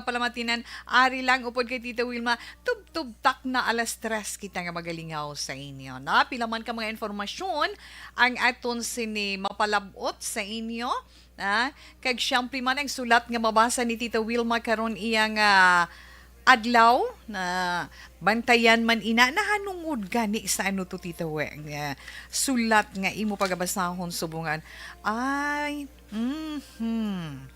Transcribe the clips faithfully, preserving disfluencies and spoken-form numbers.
Palamatinan, ari lang upod kay Tita Wilma, tubtub tak na alas tres kita nga magalingaw sa inyo, na pila man ka mga informasyon ang aton sini mapalabot sa inyo, ha? Kag siyempre man ang sulat nga mabasa ni Tita Wilma karon iyang, ah, adlaw, na bantayan man ina, nahanungod gani sa ano to, Tita We, nga sulat nga imo pagabasahon subong an, ay, mhm.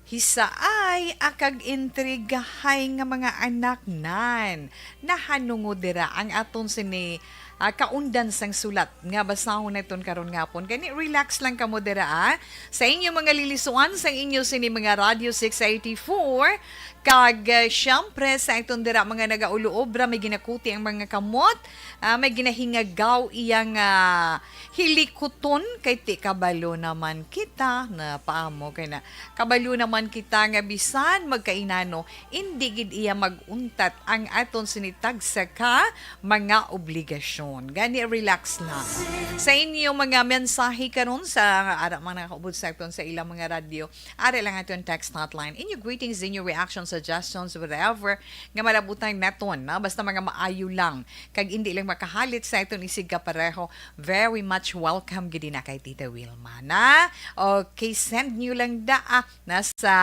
Hisaay a kag intrigahay nga mga anak nan. Nahanungod dira ang aton sini, ah, kaundan sang sulat nga basahon naton karon nga hapon. Gani, relax lang kamo dira, ah. Sa inyo mga lilisuan, sa inyo sini mga Radyo six eighty-four, kag, ah, siyempre, sa aton dira mga nagauluobra, may ginakuti ang mga kamot, ah, may ginahingagaw iyang, ah, hilikuton, kay ti kabalo naman kita, na paamo kay na kabalo naman kita nga bisan magkainano, indi gid iya mag-untat ang aton sini tagsa ka mga obligasyon. Gani, relax lang. Sa inyo mga mensahe karon sa ara mga nakaubod sa aton sa ilang mga radyo, ara lang aton text hotline. Inyo greetings, inyo reactions, suggestions, whatever nga malabutan naton, na basta mga maayo lang, kag indi lang makahalit sa aton isig kapareho, very much welcome gid na kay Tita Wilma, na. Okay, send nyo lang daa na sa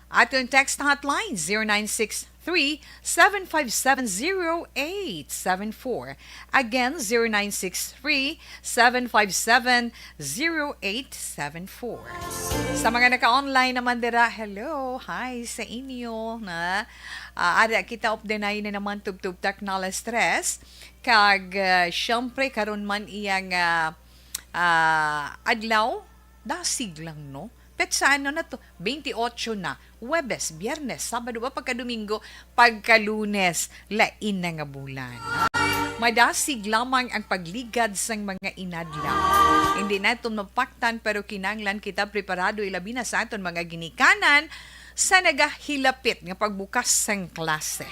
aton text hotline, zero nine six three, seven five seven, zero eight seven four. Again, zero nine six three, seven five seven, zero eight seven four. Sa mga naka-online naman dira, hello, hi sa inyo, na, ah, ara kita updanay na naman tubtub tak na alas tres. Kag, ah, siyempre, karon man iyang, ah, ah, adlaw, dasig lang, no? Petsa ano na to? Twenty-eight na. Huwebes, Biyernes, Sabado ba, pagka Domingo, pagka Lunes, lain na nga bulan, ha? Madasig lamang ang pagligad sang mga inadlaw. Hindi naton mapaktan, pero kinahanglan kita preparado, ilabi na sa aton mga ginikanan sa nagahilapit nga pagbukas sang klase,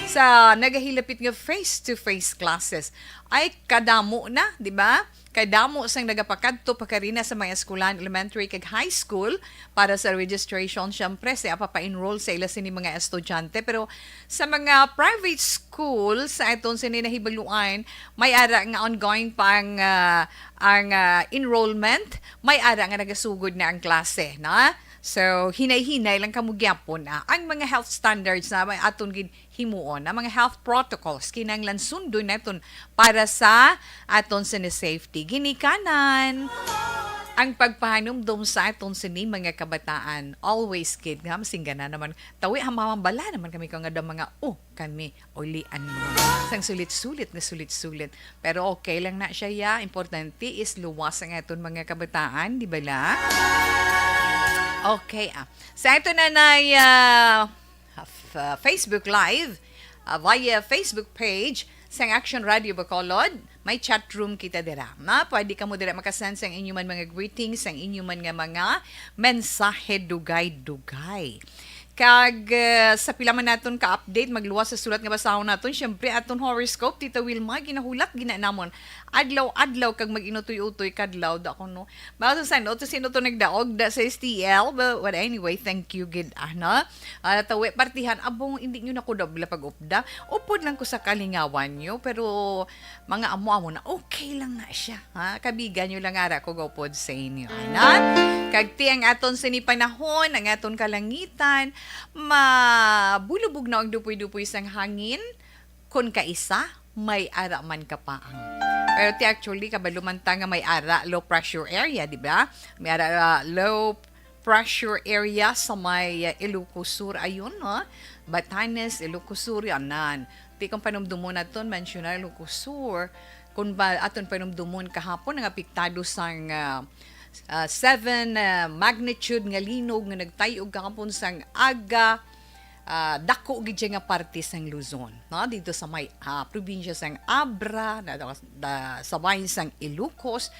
sa nagahilapit nga face-to-face classes. Ay, kadamo na, di ba? Kadamo sang nagapakadto pa karina sa mga eskwelahan, elementary kag high school, para sa registration, syempre, sa papa-enroll sa ila sini mga estudyante. Pero sa mga private school, sa aton sini nahibaluan, may ara nga ongoing pa ang, ah, ang, ah, enrollment, may ara nga nagasugod na ang klase, na. So, hinay-hinay lang kamo gyapon, ah. Ang mga health standards na may aton gid himuon, ang mga health protocols, kinahanglan sundon naton para sa aton sini safety. Ginikanan, ang pagpahanumdom sa aton sini mga kabataan, always gid nga masinggana naman, tawi hamamang bala naman kami ko nga daw mga, oh, kami, ulian mo. Sang sulit-sulit nga sulit-sulit. Pero okay lang na siya, ya. Importante is luwas ang aton mga kabataan, di ba la? Okay, ah. Sa ato na na, ah, f-, ah, Facebook Live, ah, via Facebook page sang Action Radio Bacolod, may chat room kita dira. Na, pwede kamo dira makasend sang inyo man mga greetings, sang inyo man nga mga mensahe dugay-dugay. Kag, ah, sa pila man naton ka-update, magluwas sa sulat nga basahon naton, syempre, aton horoscope, Tita Wilma, ginahulat gina namon adlaw-adlaw kag mag-inutoy-utoy kadlaw da kuno. Baka sa sino to, sino to nagdaog da sa S T L? But, but anyway, thank you gid, ah, no? Ah, tawi, partihan, abong, hindi nyo na ko dabla pag-upda. Upod lang ko sa kalingawan nyo, pero mga amo-amo na, okay lang na siya, ha? Kabigan nyo lang ara ko gaupod sa inyo, ana? Kag ti ang aton sini panahon, ang aton kalangitan, mabulubog na ang dupoy-dupoy sang hangin, kun kaisa, may ara man kapaang. Pero ti actually, kabalo man ta nga may ara, low pressure area, di ba? May ara, ah, low pressure area sa may, ah, Ilocos Sur, ayun, no? Batanes, Ilocos Sur, yanan. Ti kung panumdumon naton, mensyona Ilocos Sur, kung ba aton panumdumon kahapon, ang apektado sang, ah, ah, seven, ah, magnitude nga linog nga nagtay-og kahapon sang aga, ah, dako gid siya nga parte sang Luzon, no? Dito sa may, ah, probinsya sang Abra, na, na, sa bahin sang Ilocos.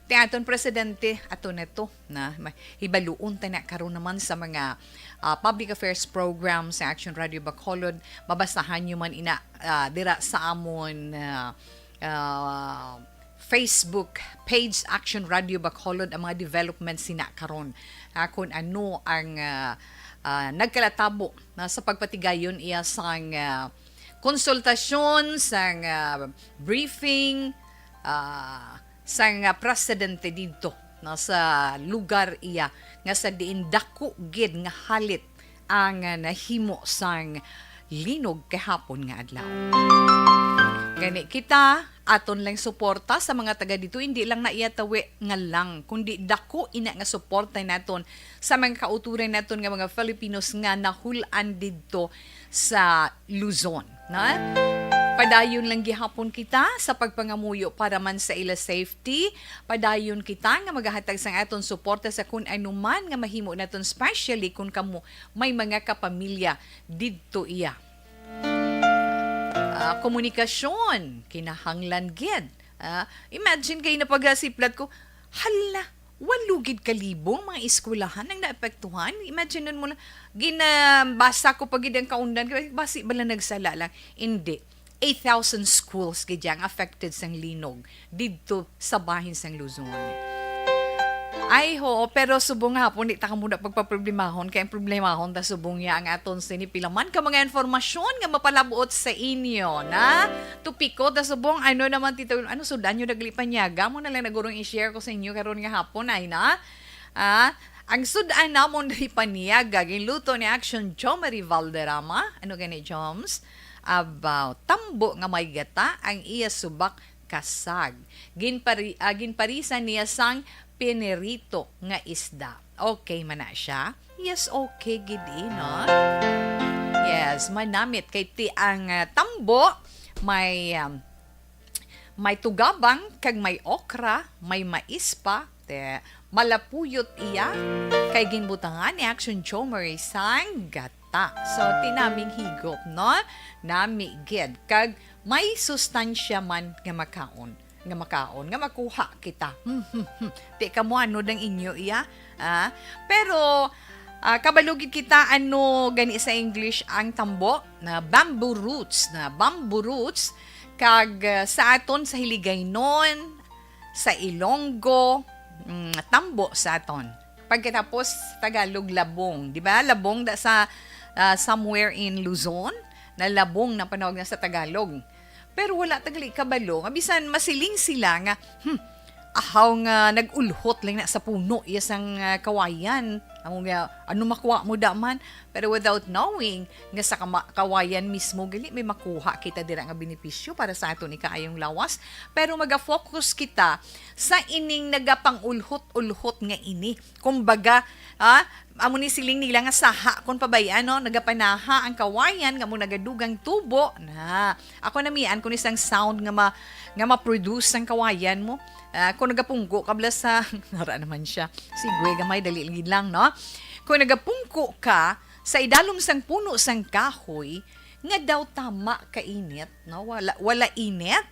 Ti aton presidente, ato na to, na ma-, hibaluon ta na karon naman sa mga, ah, public affairs program sa Action Radio Bacolod. Mabasahan nyo man ina, ah, dira sa amon, ah, ah, Facebook page Action Radio Bacolod ang mga developments sina karon. Ah, kung ano ang, ah, ah, nagkalatabo na sa pagpatigayon iya sang, ah, konsultasyon, sang, ah, briefing, ah, sang, ah, presidente didto na sa lugar iya nga sa diin dako gid nga halit ang, ah, nahimo sang linog kahapon nga adlaw. Gani kita, aton lang suporta sa mga taga dito, hindi lang na iya tawi nga lang, kundi dako ina nga suporta naton sa mga kauturan naton nga mga Filipinos nga nahul-an didto sa Luzon, na? Padayon lang gihapon kita sa pagpangamuyo para man sa ila safety. Padayon kita nga magahatag sang aton suporta sa kun ano man nga mahimo naton, especially kung kamo may mga kapamilya didto iya. Ah, komunikasyon, kinahanglan gid. Ah, imagine kay napagasiplat ko, hala, walo gid ka libo ang mga eskwelahan ang naapektuhan. Imagine mo lang, ginabasa ko pa gid ang kaundan, kay basi bala nagsala lang. Hindi. Eight thousand schools gid ang affected sang linog didto sa bahin sang Luzon. Ay, ho, pero subong hapon, di ta kamo na pagpaproblemahon, kay ang problemahon ta subong niya ang aton sini pila man ka mga informasyon nga mapalabuot sa inyo, na? Tupiko ta subong, ano naman, Tito, ano, sudan nyo nagli paniaga mo na lang nagurong i-share ko sa inyo karon nga hapon, ay na? Ah, ang sudan namon diri paniaga, ginluto ni Action Jomari Valderrama. Ano gani, Joms? About tambo nga may gata, ang iya subak kasag. Ginpari-, ah, ginparisan niya sang pinirito nga isda. Okay man na siya? Yes, okay gid, eh, no? Yes, manamit kay ti ang, ah, tambo may, um, may tugabang kag may okra, may mais pa. Te, malapuyot iya kay ginbutangan ni Action Jomari sang gata. So, tinaming higop, no? Nami gid. Kag may sustansya man nga makaon, nga makaon, nga makuha kita. Di ka mo ano dang inyo iya, ah? Pero, ah, kabalo gid kita ano gani sa English ang tambo, na bamboo roots, na bamboo roots, kag, ah, sa aton sa Hiligaynon, sa Ilonggo, mm, tambo sa aton. Pagkatapos, Tagalog, labong. Di ba? Labong da sa, ah, somewhere in Luzon, na labong na panawag na sa Tagalog. Pero wala tagali kabalo nga bisan masiling sila nga, hmm, ahaw nga nag-ulhot lang na sa puno iya sang, ah, kawayan. Amo nga, ano makuha mo da man? Pero without knowing nga sa kama-, kawayan mismo gali may makuha kita dira nga benepisyo para sa aton ikaayong lawas. Pero maga-focus kita sa ining nagapang-ulhot-ulhot nga ini. Kumbaga, ah, amo ni siling nila nga saha kon pabay-an, no? Nagapanaha ang kawayan nga mo nagadugang tubo na. Ako namian ko ni sang sound nga ma-, nga ma-produce ang kawayan mo. Ah, kung nagapungko ka bala sa, nara naman siya. Sige, gamay, dali lang, no? Kung nagapungko ka sa idalom sang puno sang kahoy, nga daw tama ka init, no? Wala, wala init,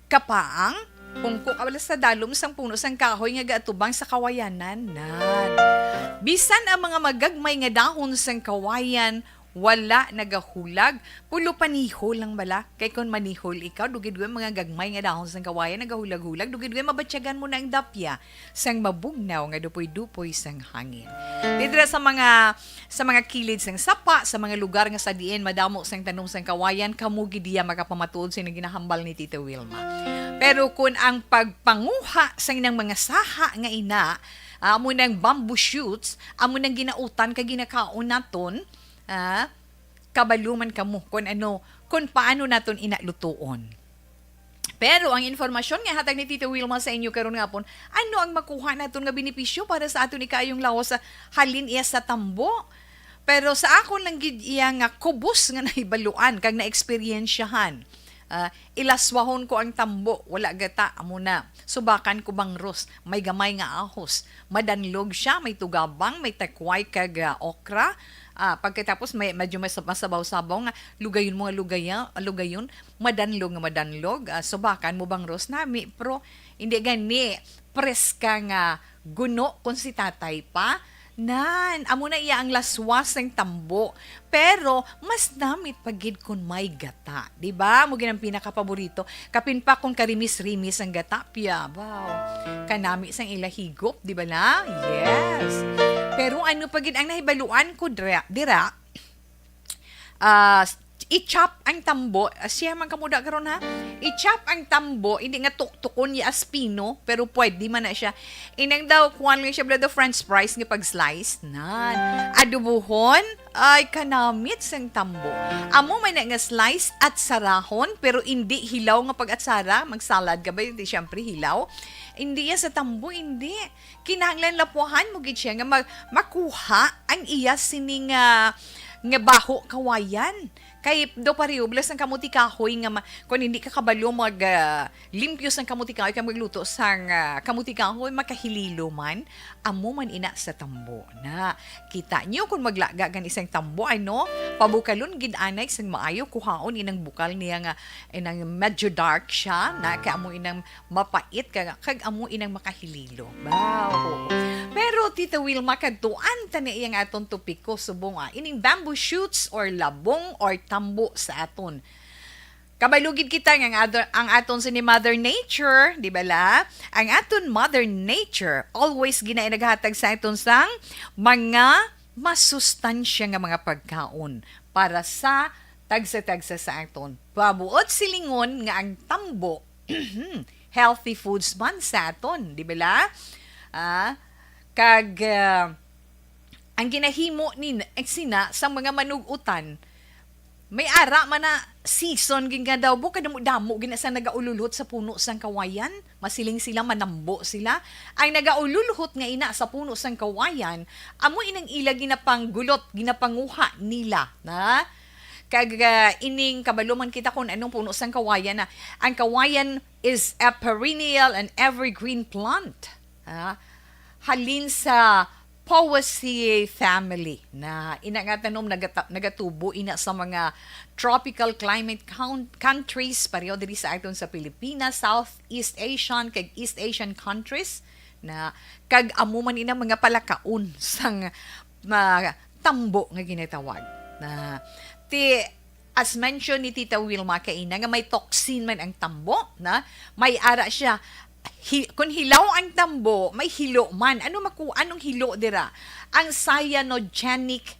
kapaang, pungko ka bala sa dalom sang puno sang kahoy nga gaatubang sa kawayanan. Nan. Bisan ang mga magagmay nga dahon sang kawayan, wala nagahulag, pulo panihol lang bala. Kay kon manihol ikaw, dugid-dugid mga gagmay nga dahon sang kawayan nagahulag-hulag, dugid-dugid mabatyagan mo na ang dapya sang mabugnaw nga dupoy-dupoy sang hangin. Didra sa mga, sa mga kilid sang sapa, sa mga lugar nga sa diin madamo sang tanom sang kawayan, kamo gid iya makapamatuod sa ginahambal ni Tita Wilma. Pero kun ang pagpanguha sa inang mga saha nga ina, ah, amo nang bamboo shoots, amo nang ginautan kag ginakaon naton, ah, kabalo man kamo kung ano, kung paano naton ina lutuon. Pero ang informasyon nga hatag ni Tito Wilma sa inyo karon nga hapon, ano ang makuha naton nga benepisyo para sa aton ikaayong lawas sa halin iya sa tambo? Pero sa akon lang gid iya nga kubos nga nahibaluan kag naeksperyensyahan, ah, ilaswahon ko ang tambo, wala gata, amo na. Subakan ko bangros, may gamay nga ahos. Madanlog siya, may tugabang, may takway kag, ah, okra. Ah, pagkatapos may medyo mas-, masabaw-sabaw nga lugayon mo nga lugaya-, lugayon, madanlog nga madanlog. Ah, subakan mo bangros nami, pero hindi gani preska nga guno kung si tatay pa. Nan, amo na iya ang laswas sang tambo. Pero mas namit pa gid kun may gata, di ba? Mo gid ang pinakapaborito. Kapin pa kung karimis-rimis ang gata, piya, wow. Kanami sang ila higop, di ba na? Yes. Pero ano pa gid ang nahibaluan ko dira, dira, ah, i-chop ang tambo. Ah, siya man kamuda karon, ha? I-chop ang tambo, hindi nga tuktukon niya as pino, pero pwede man na siya. Inang daw, kuwan lang siya, bala daw french fries nga pag-slice. Nan. Adobohon, ay kanamit sang tambo. Amo man na nga slice at sarahon, pero hindi hilaw nga pag-atsara. Mag-salad ka ba? Hindi, syempre, hilaw. Hindi yan sa tambo, hindi. Kinahanglan lapuhan mo gid siya nga mag-, makuha ang iya sining, ah, nga baho kawayan. Kay do pareho, bala sang kamuti kahoy nga ma-, kung hindi ka kabalo mag, ah, limpyo sang kamuti kahoy, kag magluto sang, ah, kamuti kahoy, makahililo man, amo man ina sa tambo na. Kita nyo kung maglaga gani sang tambo, ano, pabukalon gid anay sang maayo, kuhaon inang bukal niya nga, inang medyo dark siya, na kay amo inang mapait ka, kag amo inang makahililo. Wow. Pero, Tita Wilma, kadtuan ta na iya nga aton topiko subong, ah, ining bamboo shoots or labong or tambo sa aton. Kabalo gid kita nga ang ato-, ang aton sini Mother Nature, di ba la? Ang aton Mother Nature always gina-, naghatag sa aton sang mga masustansya nga mga pagkaon para sa tagsa-tagsa sa aton. Pabuot silingon nga ang tambo, healthy foods man sa aton, di ba la? Ah, kag, ah, ang ginahimo ni, sina sa mga manug-utan, may ara man na season gid nga daw, bu-, kadamo-damo gid na sa nagaululhot sa puno sang kawayan. Masiling sila, manambo sila. Ang nagaululhot nga ina sa puno sang kawayan, amo inang ila ginapanggulot, ginapanguha nila, na? Kag, ah, ining kabalo man kita kung anong puno sang kawayan na. Ang kawayan is a perennial and evergreen plant. Ah, halin sa Poaceae family na ina nga tanom nagata-, nagatubo ina sa mga tropical climate coun-, countries, pareho diri sa aton sa Pilipinas, Southeast Asian, kag East Asian countries na, kag amo man ina mga palakaon sang, ah, tambo nga ginatawag na ti-, as mentioned ni Tita Wilma kaina nga may toxin man ang tambo, na may ara siya, hi-, kun hilaw ang tambo, may hilo man. Ano maku-, anong hilo dira? Ang cyanogenic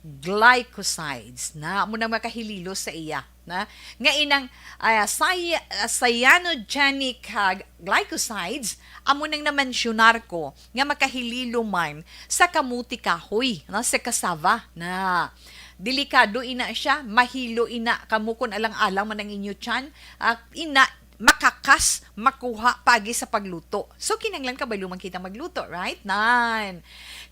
glycosides na amo nang makahililo sa iya, na nga inang, ah, cy-, ah, cyanogenic, ah, glycosides, amo nang namensyonar ko nga makahililo man sa kamuti kahoy, no, sa cassava na. Delikado ina siya, mahilo ina kamo kun alang-alang man ang inyo tiyan, ah, ina makakas makuha pagi sa pagluto. So, kinahanglan kabalo man kita magluto, right? Nan.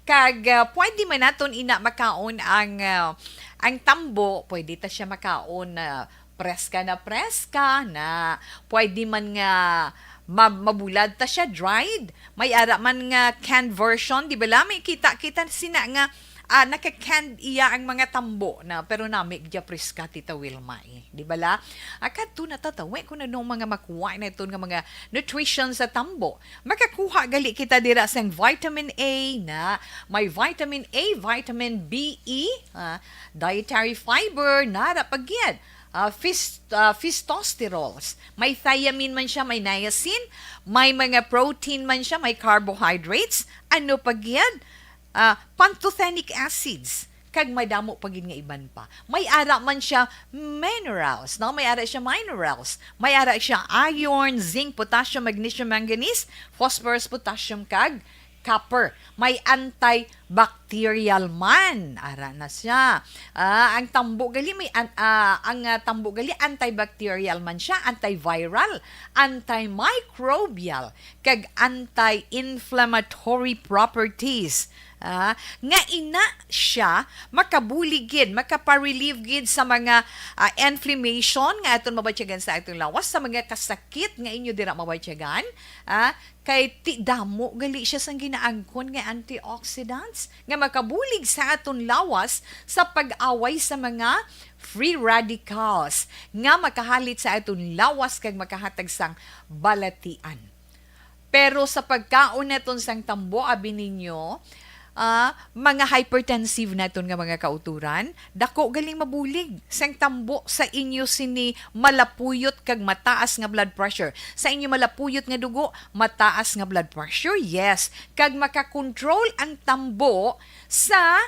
Kag, ah, pwede man naton ina makaon ang, ah, ang tambo, pwede ta siya makaon na preska na preska na. Pwede man nga ma-, mabulad ta siya, dried. May ara man nga canned version, di ba la? May kita, kita sina nga, ah, naka-canned iya ang mga tambo na, pero nami gid preska, Tita Wilma, eh. Di ba la? Ah, kadto na ta, tawi kung anong mga makuha naton nga mga nutrition sa tambo. Makakuha gali kita dira sang vitamin A na, may vitamin A, vitamin B E, ah, dietary fiber, nara pa gid. Ah, fis-, ah, phytosterols. May thiamine man siya, may niacin, may mga protein man siya, may carbohydrates. Ano pa gid? Ah, pantothenic acids. Kag madamo pa gid nga iban pa. May ara man siya minerals, no? May ara siya minerals. May ara siya iron, zinc, potassium, magnesium, manganese, phosphorus, potassium, kag copper. May antibacterial man. Ara na siya. Ah, ang tambo gali may an-, ah, ang, ah, tambo gali antibacterial man siya, antiviral, antimicrobial, kag anti-inflammatory properties. Ah, nga ina siya makabulig gid, makaparelieve gid sa mga, ah, inflammation nga aton mabatyagan sa atong lawas, sa mga kasakit nga inyo dira mabatyagan. Ah, kay ti-, damo gali siya sang ginaangkon nga antioxidants nga makabulig sa aton lawas sa pag-away sa mga free radicals nga makahalit sa aton lawas kag makahatag sang balatian. Pero sa pagkaon naton sang tambo, abi ninyo, Ah, mga hypertensive naton nga mga kautoran, dako galing mabulig sang tambo sa inyo sini malapuyot kag mataas nga blood pressure. Sa inyo malapuyot nga dugo, mataas nga blood pressure, yes. Kag makakontrol ang tambo sa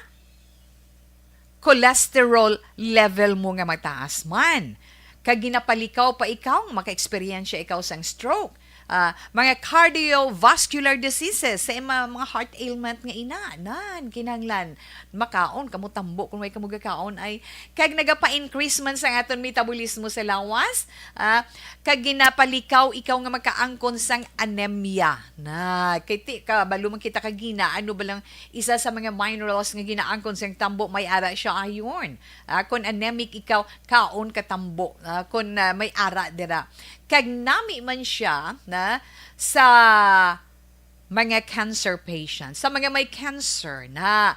cholesterol level mo nga mataas man. Kag ginapalikaw pa ikaw, maka-eksperyensya ikaw sang stroke. Ah, mga cardiovascular diseases, sa mga, mga heart ailment nga ina, nan, kinahanglan makaon kamo tambo kung may kamo gakaon ay. Kag nagapa-increase man sa aton metabolismo sa lawas, ah, kag ginapalikaw ikaw nga makaangkon sang anemia. Na, kay ti, kabalo man kita kagina, ano ba lang isa sa mga minerals nga ginaangkon sang tambo, may ara siya iron. Ah, kung anemic ikaw, kaon ka tambo. Ah, kung, ah, may ara dira. Kag nami man siya na sa mga cancer patients, sa mga may cancer na,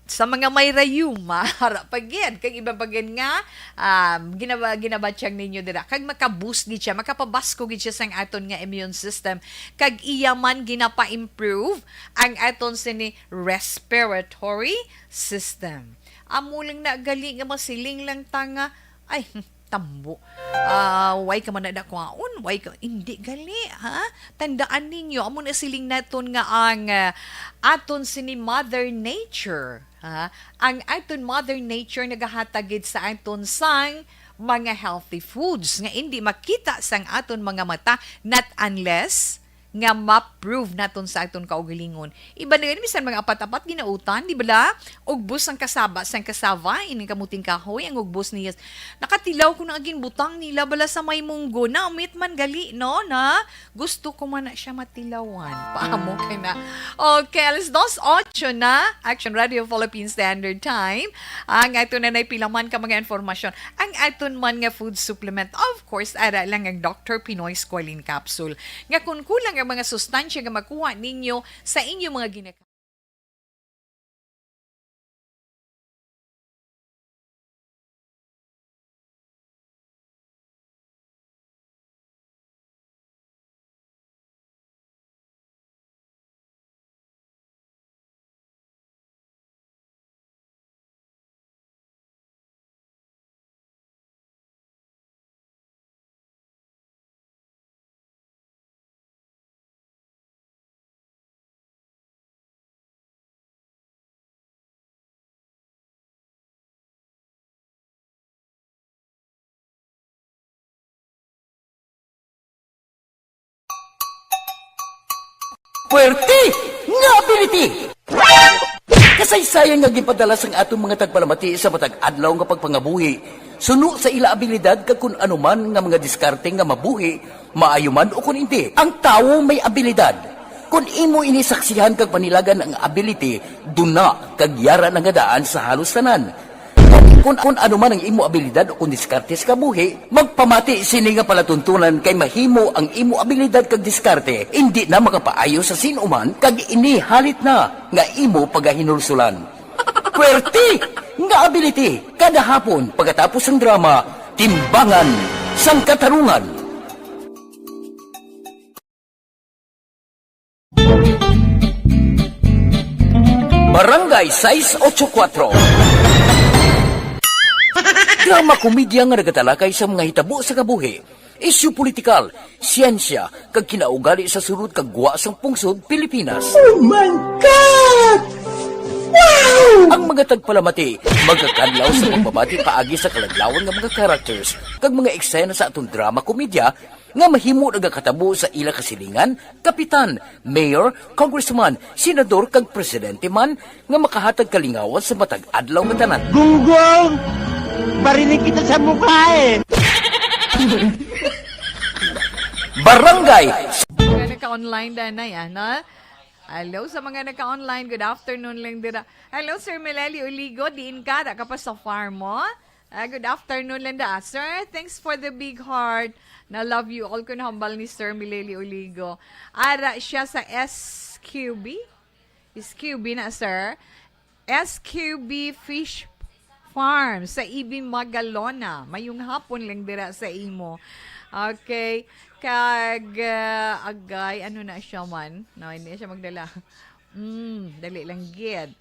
sa mga may rayuma, ara pa gid, kag iba pa gid nga, um, ginaba-, ginabatyang ninyo dira. Kag maka-boost gid siya, makapabasko gid siya sang aton nga immune system. Kag iya man ginapa-improve ang aton sini respiratory system. Amo lang na gali nga masiling lang ta nga, ay, tambo. Ah, way ka man na kwaon, way ka, hindi gali, ha? Tandaan ninyo, amo na siling naton nga ang, ah, aton sini Mother Nature, ha? Ang aton Mother Nature nagahatag gid sa aton sang mga healthy foods nga hindi makita sang aton mga mata, not unless nga ma-prove naton sa aton kaugalingon. Iban na gani, bisan mga apat-apat ginautan, di bala? Ugbos ang kasaba sang cassava, ining kamuting kahoy, ang ugbos niya. Nakatilaw ko na ginbutang nila bala sa may munggo. Namit man gali, no? Na gusto ko man na siya matilawan. Paamo kay na. Okay, alas dos ocho na. Action Radio Philippine Standard Time. Ang ato na naipilaman ka mga informasyon. Ang aton man nga food supplement, of course, ara lang ang Doctor Pinoy Squalene Capsule. Nga kung kulang ang mga sustansya nga makuha ninyo sa inyong mga ginaka- Puwerte nga ability! Kasaysayan nga ginpadala sang aton mga tagpalamati sa matag adlaw nga pagpangabuhi, suno sa ila abilidad kag kun ano man nga mga diskarte nga mabuhi, maayo man ukon indi. Ang tawo may abilidad. Kon imo ini saksihan kag panilagan ang ability, duna kag yara na nga daan sa halos tanan. Kon, kon ano man ang imo abilidad o kon diskarte sa kabuhi, magpamati sini nga palatuntunan kay mahimo ang imo abilidad kag diskarte indi na makapaayo sa sin-o man kag ini halit na nga imo pagahinulsulan. Puwerte nga ability kada hapon pagkatapos sang drama, Timbangan sang Katarungan. Barangay sais ocho kuatro. Drama komedya nga nagatalakay sa mga hitabo sa kabuhi, isyu politikal, siyensya, kag kinaugali sa sulod kag gwa sang pungsod Pilipinas. Oh my God! Wow! Ang mga tagpalamati magakadlaw sa pagpamati paagi sa kaladlawan nga mga characters kag mga eksena sa aton drama komedya nga mahimo nagakatabo sa ila kasilingan, kapitan, mayor, congressman, senador, kag presidente man nga makahatag kalingawan sa matag adlaw nga tanan. Gunggong! Barinig kita sa mukha eh! Barangay! Mga naka-online, Danay, ah, no? Hello sa mga naka-online. Good afternoon lang dira. Hello, Sir Meleli Uligo. Diin ka? Da ka pa sa farm mo? Ah, good afternoon, Linda. Ah, sir, thanks for the big heart. Na love you all, kun hambal ni Sir Mileli Oligo. Ara siya sa S Q B? S Q B na, sir. S Q B Fish Farm sa Ibi, Magalona. Mayong hapon lang dira sa imo. Okay. Kag, ah, agay, ano na siya man? No, hindi siya magdala. Mm, dali lang gid.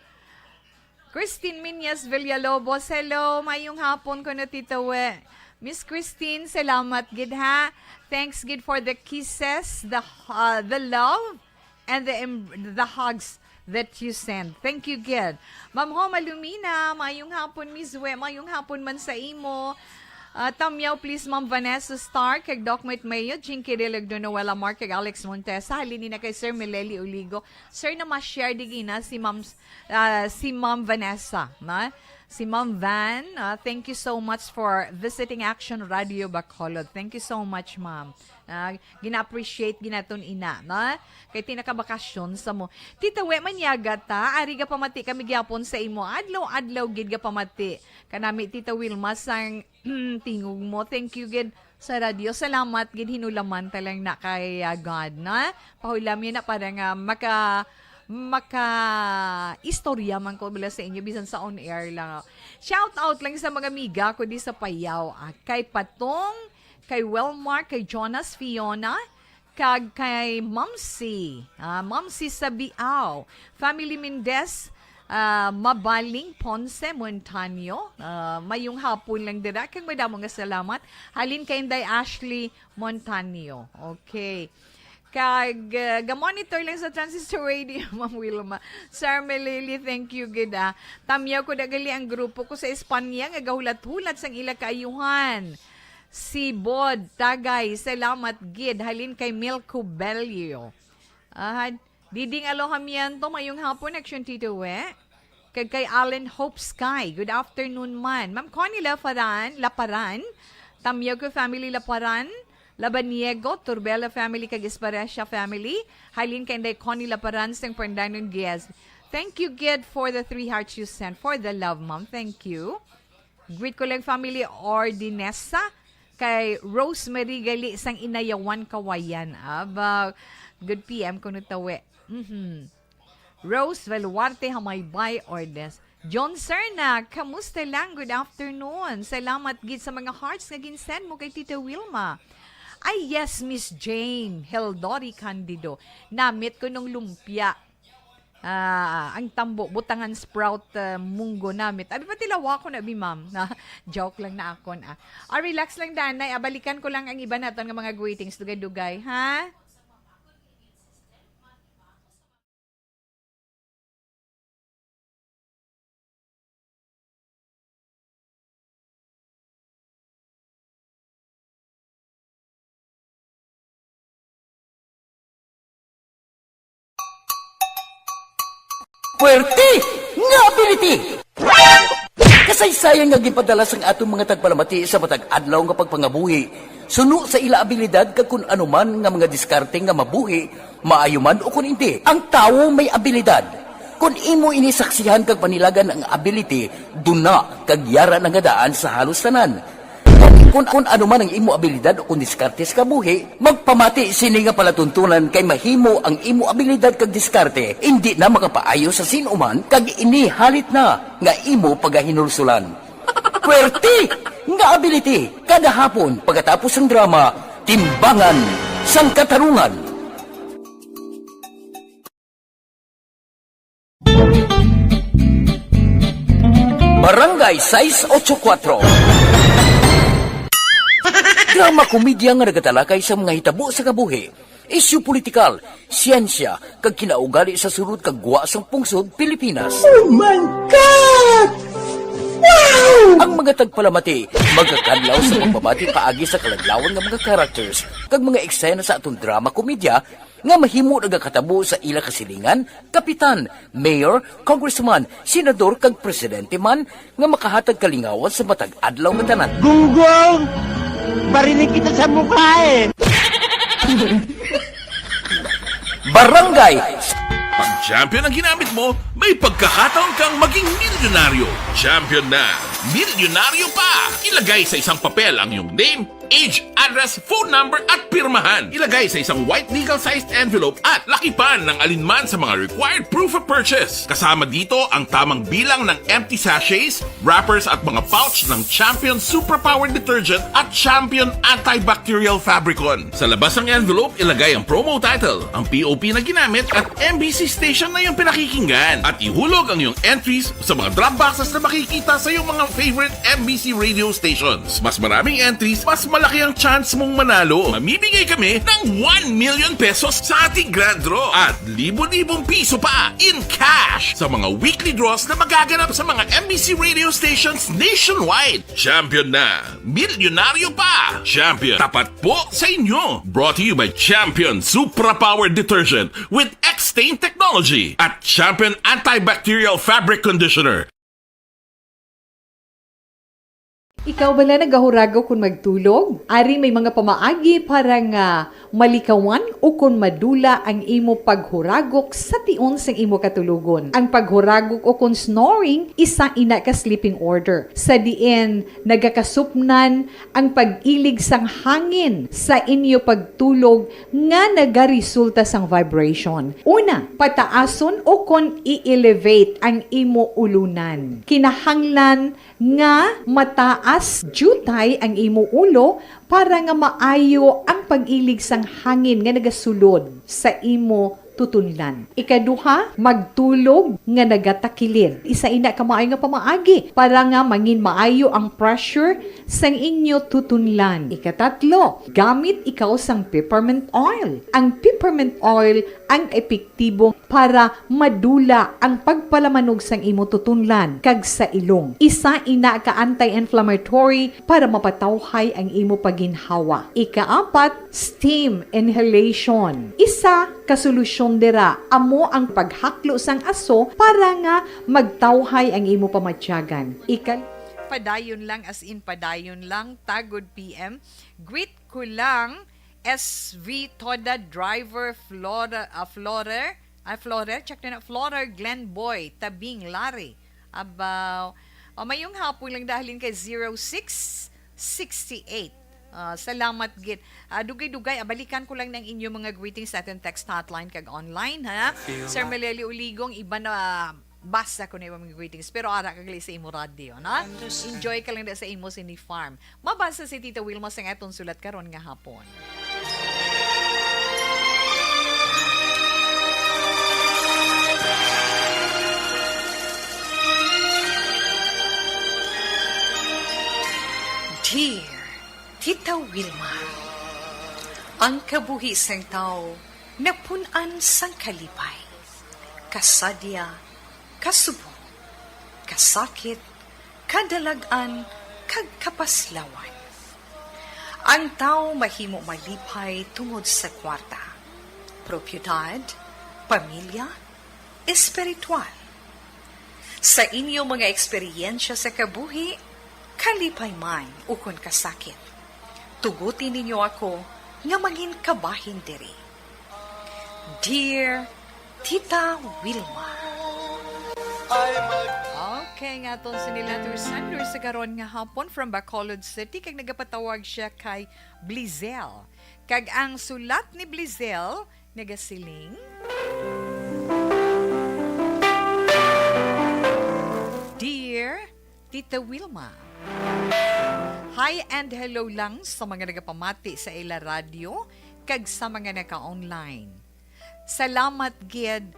Christine Minyas Villalobos, hello, mayong hapon ko na, Tita We. Miss Christine, salamat gid, ha. Thanks gid for the kisses, the, uh, the love, and the em-, the hugs that you send. Thank you gid. Ma'am Homa Lumina, mayong hapon, Miss We, mayong hapon man sa imo. Ah, tamyaw, please, Ma'am Vanessa Star, kag Doc Mike Mayo, Jinky Rilog, Noela Mark, kag Alex Montesa. Halin ni na kay Sir Meleli Uligo. Sir, na ma-share di gina si Ma'am, ah, si Ma'am Vanessa, na? Si Ma'am Van, ah, thank you so much for visiting Action Radio Bacolod. Thank you so much, ma'am. Ah, gina-appreciate ginaton ina, na? Kay tinakabakasyon sa mo. Tita We, manyaga ta, ari gapamati kami gyapon sa imo. Adlaw-adlaw gid gapamati. Kanami, Tita Wilma, sang tingog mo. Thank you gid sa radyo. Salamat gid, hinulaman ta lang na kay, ah, God, na? Pahulam yun na para nga maka-, maka-istorya man ko bala sa inyo, bisan sa on air lang. Shout out lang sa mga amiga ko di sa Payaw, ah, kay Patong, kay Welmar, kay Jonas, Fiona, kag kay Mamsi, ah, Mamsi sa Biao, family Mendez, ah, Mabaling, Ponce, Montaño. Ah, mayong hapon lang dira, kag madamo nga salamat. Halin kay Inday Ashley Montaño. Okay. Kag, ah, ga-monitor lang sa Transistor Radio, Ma'am Wilma. Sir Melili, thank you gid, ah. Tamyaw ko na gali ang grupo ko sa Espanya nga gahulat-hulat sang ila kaayuhan. Si Bod Tagay, salamat gid. Halin kay Milko Belio. Ah, Diding Alojamiento, mayong hapon, Action Tito We. Kag kay Allen Hope Sky, good afternoon man. Ma'am Connie Laparan, Laparan, Tamyoco family Laparan, Labaniego, Turbela family, kag Esparecia family. Halin kay Inday Connie Laparan, sang Pandanon Guest. Thank you, gid, for the three hearts you sent, for the love, ma'am. Thank you. Greet ko lang family Ordinesa, kay Rosemary gali sang Inayawan, Kawayan. Aba, good P M kuno tawi. Mhm. Rose Veluarte, Hamaybay, Ordes. John Serna, kamusta lang? Good afternoon. Salamat gid sa mga hearts nga ginsend mo kay Tita Wilma. Ay, yes, Miss Jane Heldori Candido. Namit ko nung lumpia. Ah, ang tambo, butangan sprout, ah, munggo namit. Abi, patilawa ko na, bi, ma'am. Joke lang na akon, ah. Ah, relax lang, danay. Ah, balikan ko lang ang iba naton nga mga greetings. Dugay-dugay, ha? Puwerte nga ability! Kasaysayan nga ginpadala sang aton mga tagpalamati sa matag adlaw nga pagpangabuhi. Suno sa ila abilidad kag kun ano man nga mga diskarte nga mabuhi, maayo man o kun indi, ang tawo may abilidad. Kun imo ini saksihan kag panilagan ang ability, duna kag yara na nga daan sa halos tanan. Kun, kun, kun ano man ang imo abilidad o kun diskarte sa kabuhi, magpamati sini nga palatuntunan kay mahimo ang imo abilidad kag diskarte indi na makapaayo sa sin-o man kag ini halit na nga imo pagahinulsulan. Puwerte nga ability. Kada hapon, pagkatapos sang drama, Timbangan sang Katarungan. Barangay sais ocho kuwatro. Drama komedya nga nagatalakay sa mga hitabo sa kabuhi, isyu politikal, siyensya, kag kinaugali sa sulod kag gwa sang pungsod Pilipinas. Oh my God! Wow! Ang mga tagpalamati magakadlaw sa pagpamati paagi sa kaladlawan nga mga characters kag mga eksena sa aton drama komedya nga mahimo nagakatabo sa ila kasilingan, kapitan, mayor, congressman, senador, kag presidente man nga makahatag kalingawan sa matag adlaw nga tanan. Gunggong! Barinig kita sa mukha eh! Barangay! Pag champion ang ginamit mo, may pagkakataon kang maging milyonaryo. Champion na! Milyonaryo pa! Ilagay sa isang papel ang iyong name, age, address, phone number, at pirmahan. Ilagay sa isang white legal-sized envelope at lakipan ng alinman sa mga required proof of purchase. Kasama dito ang tamang bilang ng empty sachets, wrappers, at mga pouch ng Champion Superpower Detergent at Champion Antibacterial Fabricon. Sa labas ng envelope, ilagay ang promo title, ang P O P na ginamit, at M B C station na iyong pinakikinggan. At ihulog ang iyong entries sa mga drop boxes na makikita sa iyong mga favorite M B C radio stations. Mas maraming entries, mas malaki ang chance mong manalo. Mamimigay kami ng one million pesos sa ating grand draw at libo-libong piso pa in cash sa mga weekly draws na magaganap sa mga M B C radio stations nationwide. Champion na! Milyonaryo pa! Champion, tapat po sa inyo! Brought to you by Champion Supra Power Detergent with X-Stain Technology at Champion Antibacterial Fabric Conditioner. Ikaw bala nagahuragok kon magtulog? Ari may mga pamaagi para nga malikawan ukon madula ang imo paghuragok sa tion sang imo katulogon. Ang paghuragok ukon snoring, isa ina ka sleeping order, sa diin nagakasupnan ang pag-ilig sang hangin sa inyo pagtulog nga nagaresulta sang vibration. Una, pataason ukon i-elevate ang imo ulunan. Kinahanglan nga mataas diutay ang imo ulo para nga maayo ang pag-ilig sang hangin nga nagasulod sa imo tutunlan. Ikaduha, magtulog nga nagatakilid. Isa ina ka maayo nga pamaagi para nga mangin maayo ang pressure sang inyo tutunlan. Ikatatlo, gamit ikaw sang peppermint oil. Ang peppermint oil ang epektibo para madula ang pagpalamanog sang imo tutunlan kag sa ilong. Isa ina ka anti-inflammatory para mapatawhay ang imo paginhawa. Ikaapat, steam inhalation. Isa ka solusyon dira amo ang paghaklo sang aso para nga magtawhay ang imo pamatyagan. Ikal- Padayon lang, as in padayon lang, Tagod P M. Greet ko lang, S V Toda, driver, Flora, ah, Florer, ah, Florer, check na na, Florer Glenn Boy, Tabing, Lari. Abaw, ah, mayong hapon lang dahalin kay zero six sixty-eight. Ah, salamat gid. Ah, dugay-dugay, ah, balikan ko lang ng inyo mga greetings sa ating text hotline kag online, ha? Sir Meleli Uligong, iba na, ah, basa ko na yung mga greetings. Pero ara ka gali sa imo radyo, na? Enjoy ka lang da sa imo sini farm. Mabasa si Tita Wilma sa aton sulat karon nga hapon. Dear Tita Wilma, ang kabuhi sang tawo napun-an sang kalipay, kasadya, kasubo, kasakit, kadalag-an, kag kapaslawan. Ang tawo mahimo malipay tungod sa kwarta, propiedad, pamilya, espiritual. Sa inyo mga eksperyensya sa kabuhi, kalipay man ukon kasakit, tuguti ninyo ako nga mangin kabahin diri. Dear Tita Wilma. Okay, nga aton sini letter sender sa karon nga hapon from Bacolod City, kag nagapatawag siya kay Blizel. Kag ang sulat ni Blizel nagasiling, Dear Tita Wilma, hi and hello lang sa mga nagapamati sa ila radyo kag sa mga naka-online. Salamat gid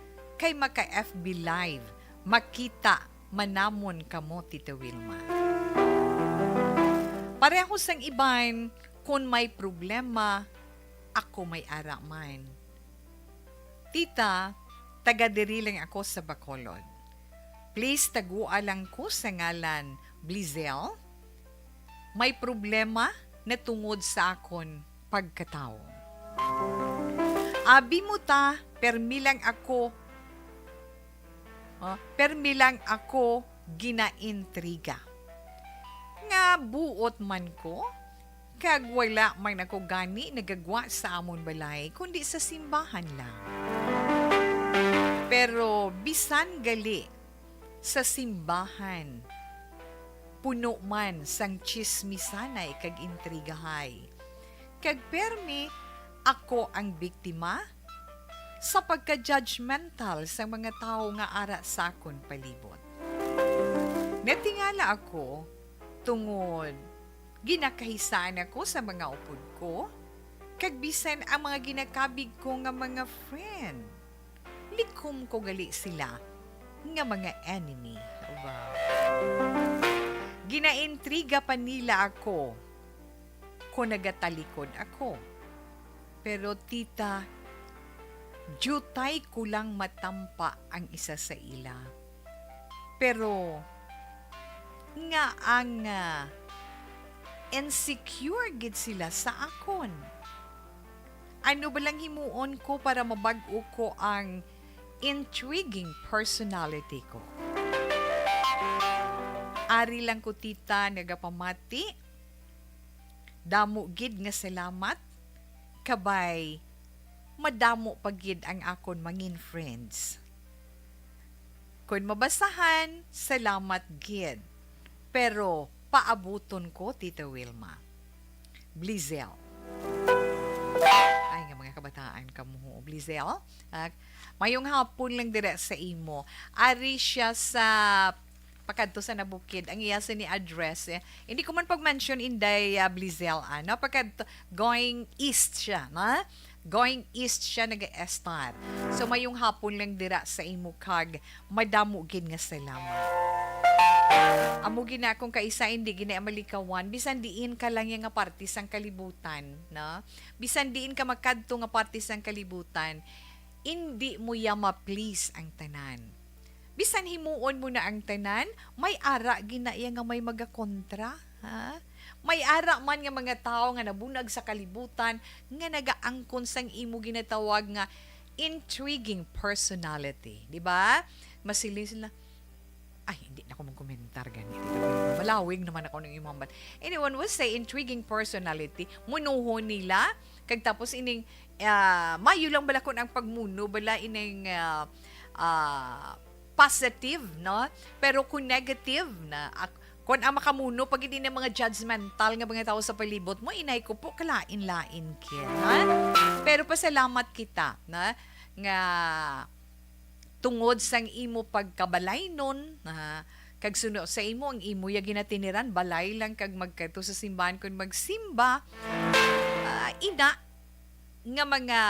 kay maka-F B Live, makita man namon kamo, Tita Wilma. Pareho sang iban, kun may problema, ako may ara man. Tita, taga diri lang ako sa Bacolod. Please, tagua lang ko sa ngalan Blizel. May problema na tungod sa akon pagkatawo. Abi mo ta, permi lang ako, ah, permi lang ako ginaintriga. Nga buot man ko, kag wala man ako gani nagagwa sa amon balay, kundi sa simbahan lang. Pero bisan gali sa simbahan, puno man sang tsismisanay kag intrigahay. Kag permi ako ang biktima sa pagka-judgmental sang mga tawo nga ara sa akon palibot. Natingala ako tungod ginakahisaan ako sa mga upod ko, kag bisan ang mga ginakabig ko nga mga friend, likom ko gali sila nga mga enemy. Wow. Ginaintriga pa nila ako kon nagatalikod ako. Pero, tita, diutay ko lang matampa ang isa sa ila. Pero nga ang, ah, insecure gid sila sa akon. Ano ba lang himuon ko para mabag-o ko ang intriguing personality ko? Ari lang ko, tita, nagapamati. Damo gid nga salamat. Kabay, madamo pa gid ang akon mangin friends. Kon mabasahan, salamat gid. Pero paabuton ko, Tita Wilma. Blizel. Ay, nga mga kabataan kamo, ho. Blizel, ah, mayong hapon lang dira sa imo. Ari siya sa pakadto sa Nabukid. Ang iya sini address, eh, hindi ko man pag-mention, Inday, ah, Blizel, ano? Pakadto, going east siya, na? Going east siya nag-estar. So, mayong hapon lang dira sa imo kag madamo gid nga salamat. Amo gid na akong kaisa, hindi gid na malikawan, bisan diin ka lang ya nga parte sang kalibutan, no? Bisan diin ka makadto nga parte sang kalibutan, hindi mo ya ma-please ang tanan. Bisan himuon mo na ang tanan, may ara gid na iya nga may magakontra, ha? May ara man nga mga tawo nga nabunag sa kalibutan nga nagaangkon sang imo ginatawag nga intriguing personality, di ba? Masiling sila, ay, hindi na ako magkomentar gani. Malawig naman ako ng imong ban-, anyone will say intriguing personality, munuho nila, kag tapos ining, ah, mayo lang bala kun ang pagmuno bala ining, ah, ah, positive, no? Pero kung negative na, ak-, kung ang makamuno pag hindi na mga judgmental nga mga tao sa palibot mo, inay ko po, kalain-lain kid, ha? Pero pasalamat kita, na, nga tungod sang imo pagkabalaynon, ah, kag suno sa imo ang imo ya ginatiniran, balay lang kag magkadto sa simbahan kon magsimba, ah, ina nga mga,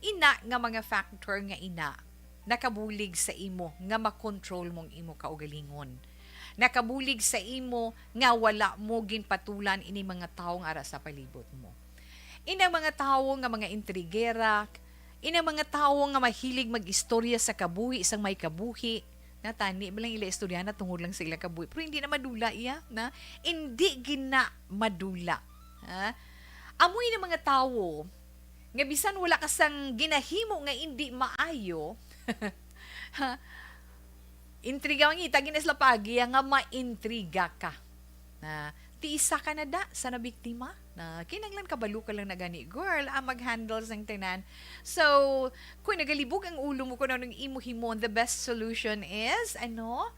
ina nga mga factor nga ina nakabulig sa imo nga makontrol mong imo kaugalingon. Nakabulig sa imo nga wala mo ginpatulan ini mga tawo nga ara sa palibot mo. Inang mga tawo nga mga intrigera, inang mga tawo nga mahilig mag-istorya sa kabuhi sang may kabuhi, na tani ba lang ila istorya na tungod lang sa ila kabuhi, pero hindi na madula iya, na hindi gina madula. Ha? Amo ini mga tawo nga bisan wala ka sang ginahimo nga hindi maayo, ha? Intriga, mangita gid na sila pagi nga maintriga ka. Na, ti isa ka na da sa nabiktima. Na, kinahanglan kabalo ka lang na gani, girl, ang mag-handle sang tanan. So, kung nagalibog ang ulo mo kung anong imo himon, the best solution is, ano?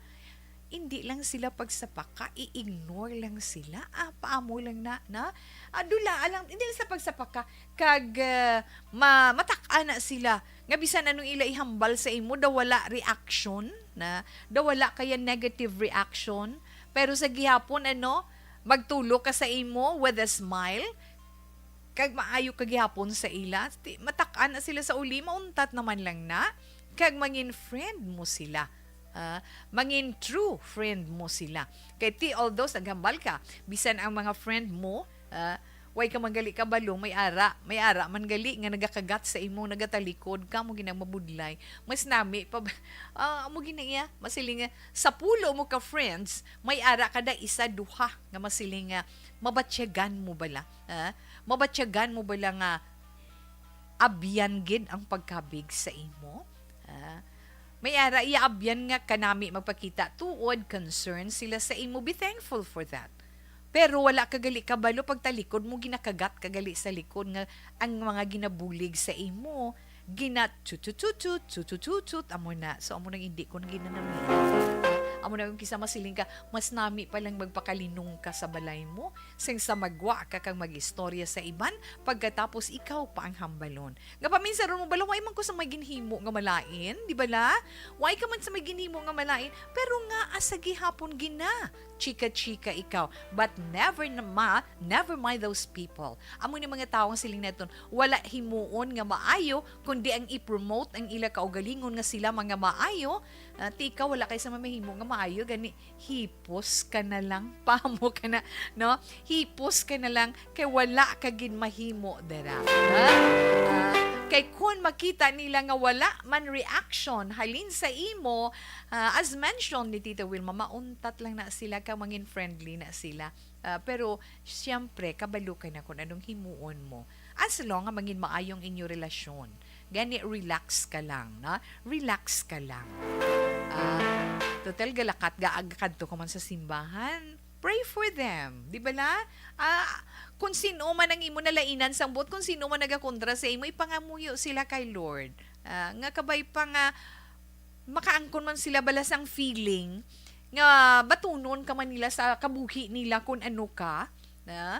Hindi lang sila pagsapaka, i-ignore lang sila. Ah, paamo lang na, na? Ah, dula lang, hindi lang sa pagsapaka, kag, ah, ma-, matak-an na sila. Nga bisan anong ila ihambal sa imo, daw wala reaction, na? Daw wala kaya negative reaction. Pero sa gihapon, ano, magtulo ka sa imo with a smile, kag maayo ka gihapon sa ila. Ti-, matak-an na sila sa uli, mauntat naman lang na, kag mangin friend mo sila. Ah, mangin true friend mo sila. Kay ti, although naghambal ka, bisan ang mga friend mo, ah, way ka man gali kabalo, may ara, may ara man gali nga nagakagat sa imo, nagatalikod, kamo gid ang mabudlay. Mas nami pa ba? Ah, amo gid na iya, masiling nga, sa pulo mo ka friends, may ara kada isa, duha nga masiling nga mabatyagan mo bala, ha? Mabatyagan mo bala nga abyan gid ang pagkabig sa imo? Ha? May ara iya abyan nga kanami magpakita tuod concern sila sa imo. Be thankful for that. Pero wala ka gali kabalo, pagtalikod mo, ginakagat ka gali sa likod nga ang mga ginabulig sa imo, gina tutututut, tutututut, amo na. So, amo nang hindi ko na ginanamian. Amo na yung kisa masiling ka, mas nami pa lang magpakalinong ka sa balay mo, sing sa magwa ka kag mag-istorya sa iban, pagkatapos ikaw pa ang hambalon. Nga paminsan ron mo bala, "Why man ko sa may ginhimo nga malain?" Di bala? "Why ka man sa may ginhimo nga malain?" Pero nga, asa gihapon gina? Chika-chika ikaw. But never na ma, never mind those people. Amo ni mga tawo ang siling naton, wala himuon nga maayo, kundi ang i-promote ang ila kaugalingon nga sila mga maayo. Ah, ti ikaw, wala kay sa mamahimo nga maayo, gani hipos ka na lang, pamo ka na, no? Hipos ka na lang, kay wala ka gid mahimo dira. Ha? Ah, kay kun makita nila nga wala man reaction halin sa imo, ah, as mentioned ni Tita Wilma, mauntat lang na sila, kag mangin friendly na sila. Ah, pero, siyempre, kabalo ka na kung anong himuon mo. As long nga mangin maayong inyo relasyon. Gani, relax ka lang, no? Relax ka lang. Ah, total, galakat, gaag-, kadto ka man sa simbahan, pray for them. Di ba la? Ah, kung sino man ang imo nalainan sang buot, kung sino man nagakontra sa imo, ipangamuyo sila kay Lord. Ah, nga kabay pa nga, makaangkon man sila bala sang feeling nga batunon ka man nila sa kabuhi nila kung ano ka, na?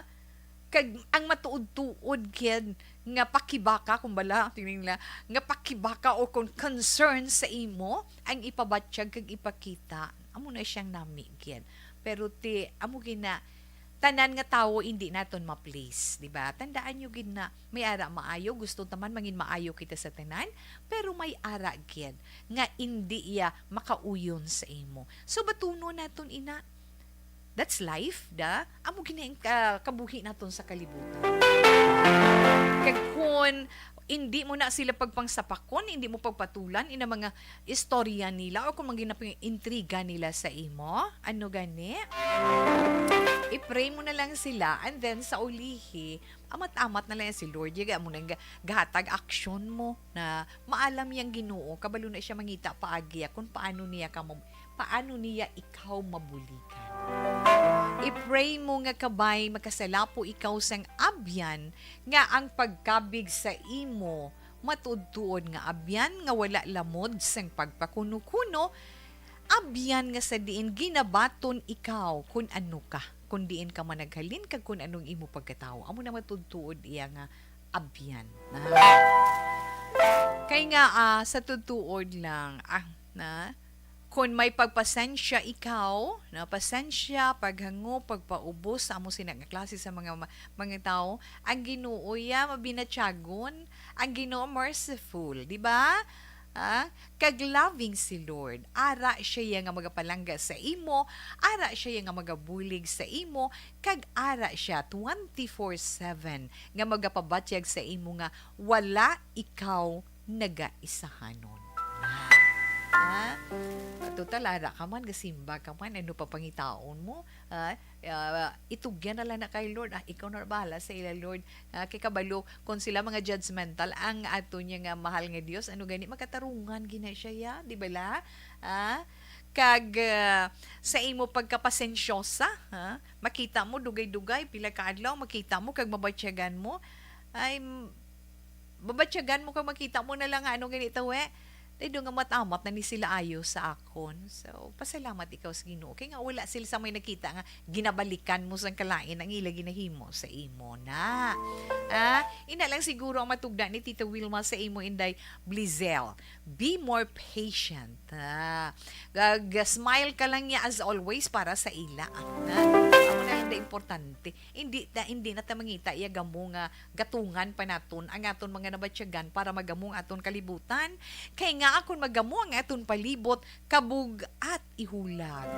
Kag ang matuod-tuod gid nga pakibaka, kung bala, tingnan nila, nga pakibaka o kung concern sa imo, ang ipabatyag kag ipakita. Amo na siyang nami gid. Pero ti, amo gid na, tanan nga tawo hindi naton ma-please, di ba? Tandaan nyo gid na may ara maayo, gusto ta man mangin maayo kita sa tanan, pero may ara gid nga indi iya makauyon sa imo. So, batunon naton ina. That's life, da. Amo gid na ang ka-, kabuhi naton sa kalibutan. Kag kun hindi mo na sila pagpangsapakon, hindi mo pagpatulan ina mga istorya nila o kung mga intriga nila sa imo, ano gani? I-pray mo na lang sila, and then sa ulihi, amat-amat na lang si Lord. Yaga mo nang ga-, gahatag aksyon mo na maalam yang Ginoo, kabalo na siya mangita paagi kung paano niya ka mo, paano niya ikaw mabuligan. I-pray mo nga kabay makasalapo ikaw sang abyan nga ang pagkabig sa imo matuod-tuod nga abyan nga wala lamod sang pagpakuno-kuno, abyan nga sa diin ginabaton ikaw kun ano ka, kun diin ka man naghalin, kag kun anong imo pagkatawo. Amo na matuod-tuod iya nga abyan. Ah. Kay nga, ah, sa tutuod lang, ah, na, kun may pagpasensya ikaw, na pasensya, paghango, pagpaubos sa amo sina nga klase sa mga ma-, mga tawo, ang Ginoo ya mabinatyagon, ang Ginoo merciful, di ba? Ah, kag loving si Lord. Ara siya ya nga magapalangga sa imo, ara siya ya nga magabulig sa imo, kag ara siya twenty-four seven nga magapabatyag sa imo nga wala ikaw nagaisahanon. Ah, total, ara ka man, gasimba ka man, ano pa pangitaon mo? Ah, ah, itugyan na lang na kay Lord. Ah, ikaw na bahala sa ila, Lord. Ah, kay kabalo, kung sila mga judgmental, ang ato niya nga mahal nga Dios, ano gani, makatarungan gina siya, ya? Di ba la? Ah, kag, ah, sa imo pagkapasensyosa, ha? Makita mo, dugay-dugay, pila ka adlaw, makita mo, kag mabatyagan mo, ay, m-, mabatyagan mo, kag makita mo na lang nga, ano gani, tawe? Dahil nga matamat na ni sila ayo sa akon. So, pasalamat ikaw sa Ginoo. Kay nga wala sila sa may nakita nga ginabalikan mo sang kalain ang ila ginahimo sa imo na. Ah, ina lang siguro ang matugda ni Tita Wilma sa imo, Inday Blizel. Be more patient. Ah, gag-, smile ka lang niya as always para sa ila. Ah, amo na lang da importante. Hindi ta, hindi na ta mangita iya gamo nga gatungan pa naton ang aton mga nabatyagan para magamo ang aton kalibutan. Kay nga akon magamo ang aton palibot, kabug-at ihulag.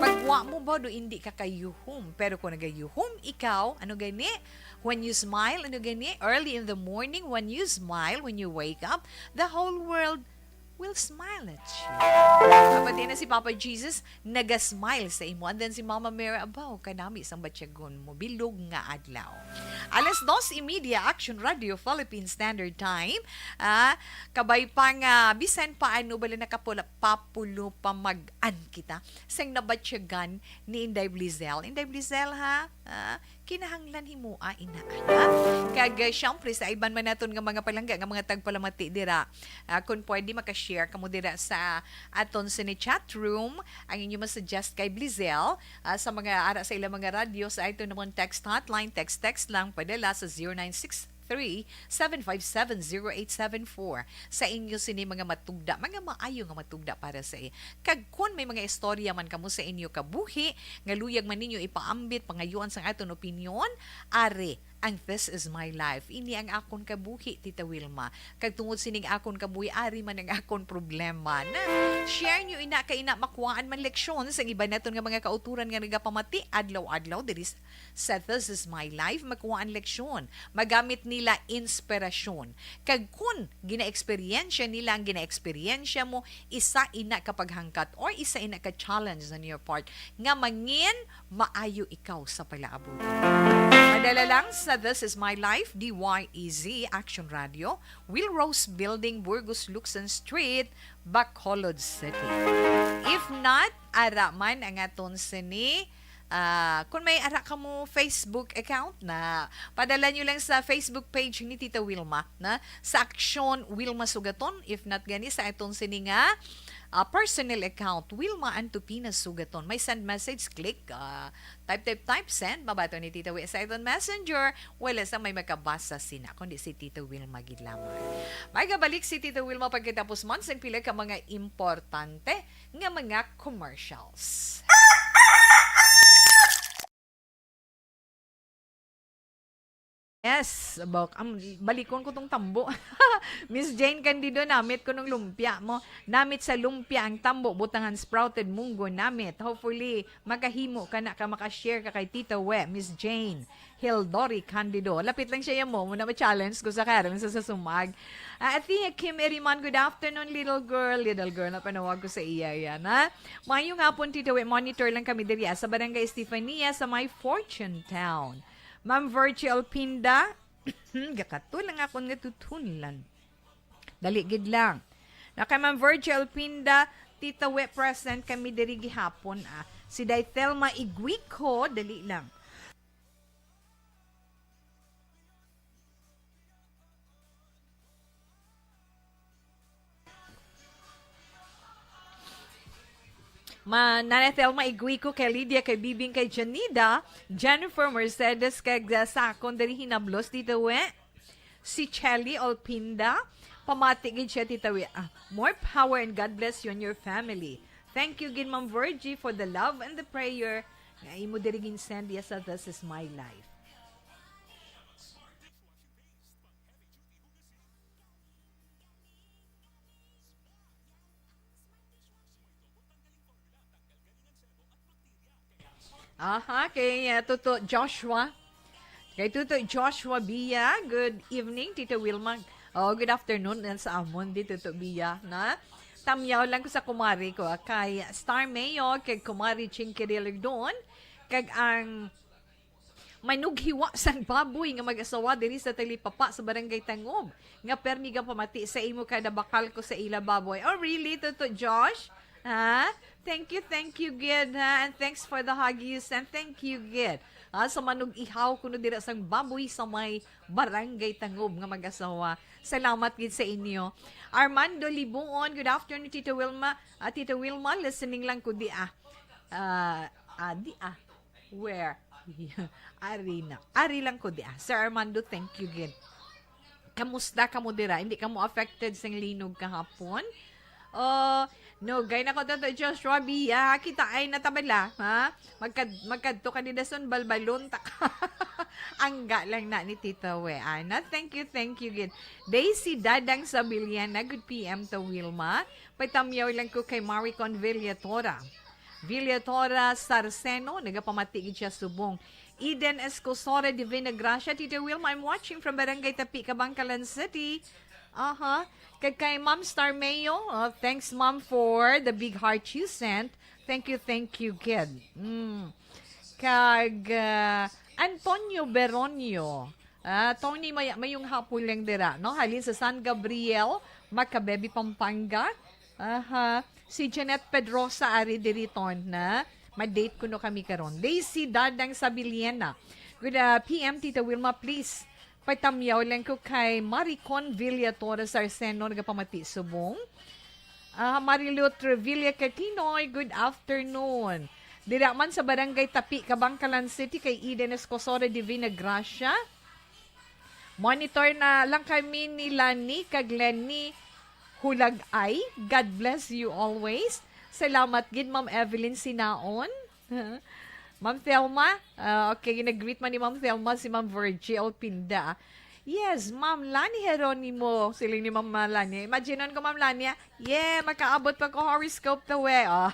Pagwa mo ba do hindi ka kayuhom? Pero kung nagayuhom ikaw, ano gani? When you smile, ano gani? Early in the morning, when you smile, when you wake up, the whole world will smile at you. Pati na si Papa Jesus, naga-smile sa imo. And then si Mama Mary, abaw, kanami sang batyagon mo. Bilog nga adlaw. Alas dos y media, Action Radio, Philippine Standard Time. Ah, kabay pa nga, bisan pa ano, bala nakapula, papulo pa mag-an kita. Sang nabatyagan ni Inday Blizel. Inday Blizel, ha? Ah, kinahanglan himoa ina, ana. Kag, ah, syempre, sa iban man naton nga mga palangga, nga mga tagpalamati dira, ah, kung pwede, maka-share share kamo dira sa aton sini chat room. Ang inyo ma-suggest kay Blizel, ah, sa mga ara sa ilang mga radyo, sa aton namon text hotline, text, text lang, padala sa zero nine six three, seven five seven, zero eight seven four. Sa inyo sini mga matugda, mga maayo nga matugda para sa i-, kag kun may mga istorya man kamo sa inyo kabuhi nga luyag man ninyo ipaambit, pangayuan sang aton opinyon, ari ang This Is My Life. Ini ang akon kabuhi, Tita Wilma. Kag tungod sining akon kabuhi, ari man ang akon problema. Na, share nyo ina, kay ina makuhaan man leksyon sa iban naton nga mga kauturan nga nagapamati adlaw-adlaw diri s-, sa This Is My Life. Makuhaan leksyon, magamit nila inspirasyon. Kag kun ginaeksperyensya nila ang ginaeksperyensya mo, isa ina ka paghangkat or isa ina ka challenge on your part nga mangin maayo ikaw sa palaabot. Madala lang sa This Is My Life, D Y E Z Action Radio, Will Rose Building, Burgos, Luksan Street, Bacolod City. If not, ara man ang aton sini, ah, kung may ara ka mo Facebook account na, padala nyo lang sa Facebook page ni Tita Wilma, na sa Aksyon Wilma Sugaton. If not gani, sa aton sini nga, ah, personal account, Wilma Antupina Sugaton. May send message, click, ah, type, type, type, send. Mabato ni Tita Wi sa aton messenger. Wala sa may makabasa sina, kundi si Tita Wilma gid lamang. May gabalik si Tita Wilma pagkatapos man sang pila ka mga importante nga mga commercials. Yes, bak-, am, balikon ko tong tambo. Miss Jane Candido, namit ko nung lumpia mo. Namit sa lumpia ang tambo, butangan sprouted munggo, namit. Hopefully, makahimo ka na ka, makashare ka kay Tita We, Miss Jane Hildori Candido. Lapit lang siya mo, muna ma-challenge ko sa karon sa, sa sumag. Ah, Athea Kim Eriman, good afternoon, little girl. Little girl, na panawag ko sa iya yan, ha? Mayong hapon, Tita We. Monitor lang kami diri, ah, sa Barangay Estefania, sa may Fortune Town. Ma'am Virgie Alpinda, hmm, gakato lang akon nga tutunlan. Dali gid lang. Na kay Ma'am Virgie Alpinda, Tita We, present kami diri gihapon, ah. Si Day Thelma Iguico, dali lang. Ma, Nanay Thelma Iguico, kay Lydia, kay Bibing, kay Janida, Jennifer Mercedes, kag, ah, Sakon, diri Hinablos, Tita We. Si Chelly Olpinda, pamati gid siya, Tita We. Ah, more power and God bless you and your family. Thank you gid, Ma'am Virgie, for the love and the prayer nga imo diri ginsend, yes, sa This Is My Life. Aha, kay, uh, Tuto Joshua. Kay Tuto Joshua Bia, good evening, Tita Wilma. Oh, good afternoon, yan sa amon, di Tuto Bia, na? Tamyaw lang ko sa kumari ko, ah, kay Star Mayo, kay kumari Chinky Diligon, kag ang manughiwa sang baboy nga mag-asawa diri sa Talipapa sa Barangay Tangob, nga permi gapamati sa imo kada bakal ko sa ila baboy. Oh, really, Tuto Josh? Ha? Thank you, thank you, gid, ha? And thanks for the hug you sent. Thank you, gid. Ha? Sa manug-ihaw kuno dira sang baboy sa may Barangay Tangob nga mag-asawa. Salamat gid sa inyo. Armando Libuon, good afternoon, Tita Wilma. Ah, Tita Wilma, listening lang ko di, ah. Ah, ah, di, ah. Where? Ari na. Ari lang ko di, ah. Sir Armando, thank you gid. Kamusta kamo dira? Hindi kamo affected sing linog kahapon? Oh, no, gay na ko to, to Joshua Bia. Kita ay natabala, ha? Magkad-, magkadto ka ni Dason, balbalon ta ka. Angga lang na ni Tita We. Ana, thank you, thank you gid. Daisy Dadang Sabiliana, good P M to Wilma. Paitamyaw lang ko kay Maricon Villatora. Villatora Sarceno, nagapamati gid siya subong. Eden Escosora, Divina Gracia, Tita Wilma, I'm watching from Barangay Tapi, Kabankalan City. Aha. Kag kay Ma'am Star Mayo, uh, thanks, Ma'am, for the big heart you sent. Thank you, thank you, kid. Mm. Kag, uh, Antonio Beronio, ah, Tony, may-, mayong hapon lang dira, no? Halin sa San Gabriel, Macabebe, Pampanga. Aha. Si Jeanette Pedrosa ari diriton na. Ma-date kuno kami karon. Daisy Dadang Sabiliena. Good, ah, P M, Tita Wilma, please. Paitamyaw lang ko kay Maricon Villatora Sarceno, nagapamati subong. Ah, Marilu Trevilla Catinoy, good afternoon. Dira man sa Barangay Tapi, Kabankalan City, kay Eden Escosora Divina Gracia. Monitor na lang kami ni Lani kag Lenny Hulagay. God bless you always. Salamat gid, Ma'am Evelyn Sinaon. Ma'am Thelma, ah, okay, nag-greet man ni Ma'am Thelma si Ma'am Virgie Alpinda. "Yes, Ma'am Lani Jeronimo," siling ni Ma'am Lani. Imagine ko, Ma'am Lani, ah, "Yeah, makaabot pa ko horoscope to, eh." Oh.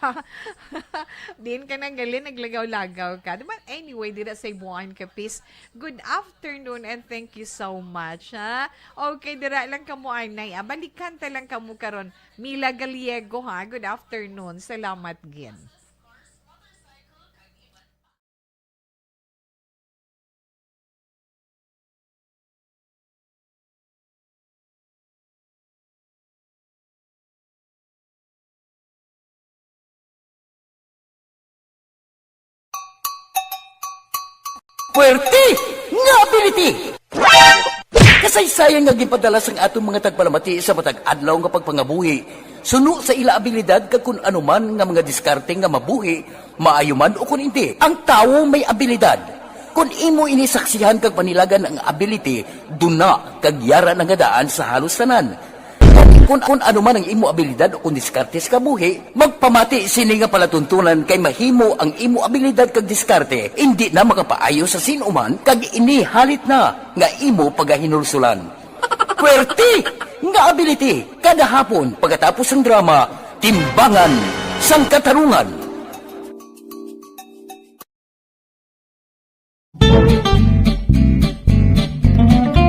Din ka nang gali, naglagaw-lagaw ka. But anyway, dira sa Cebuano, Capiz, good afternoon and thank you so much, ha? Okay, dira lang kamo anay, ah. Balikan ta lang kamo karon. Mila Gallego, ha? Good afternoon. Salamat gid. Puwerte nga ability! Kasaysayan nga ginpadala sang aton mga tagpalamati sa matag adlaw nga pagpangabuhi, suno sa ila abilidad kag kun ano man nga mga diskarte nga mabuhi, maayo man o kun indi. Ang tawo may abilidad. Kun imo ini saksihan kag panilagan ang ability, duna kag yara na nga daan sa halos tanan. Kun, kun ano man ang imo abilidad o kun diskarte sa kabuhi, magpamati sini nga palatuntunan kay mahimo ang imo abilidad kag diskarte indi na makapaayo sa sin-o man kag ini halit na nga imo pagahinulsulan. Puwerte nga ability kada hapon pagkatapos sang drama, Timbangan sang Katarungan.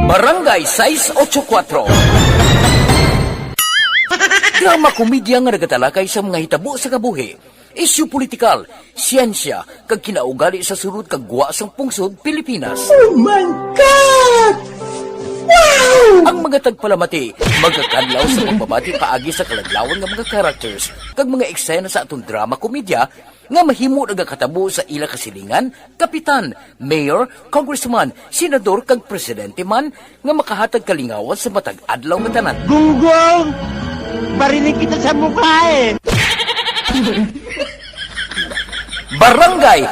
Barangay sais ocho kuwatro. Drama komedya nga nagatalakay sa mga hitabo sa kabuhi, isyu politikal, siyensya, kag kinaugali sa sulod kag gwa sang pungsod Pilipinas. Oh my God! Wow! Ang mga tagpalamati magakadlaw sa pagbabati paagi sa kaladlawan nga mga characters kag mga eksena sa aton drama komedya nga mahimo nagakatabo sa ila kasilingan, kapitan, mayor, congressman, senador, kag presidente man nga makahatag kalingawan sa matag adlaw nga tanan. Gunggong! Bariling kita sa mukha eh! Barangay!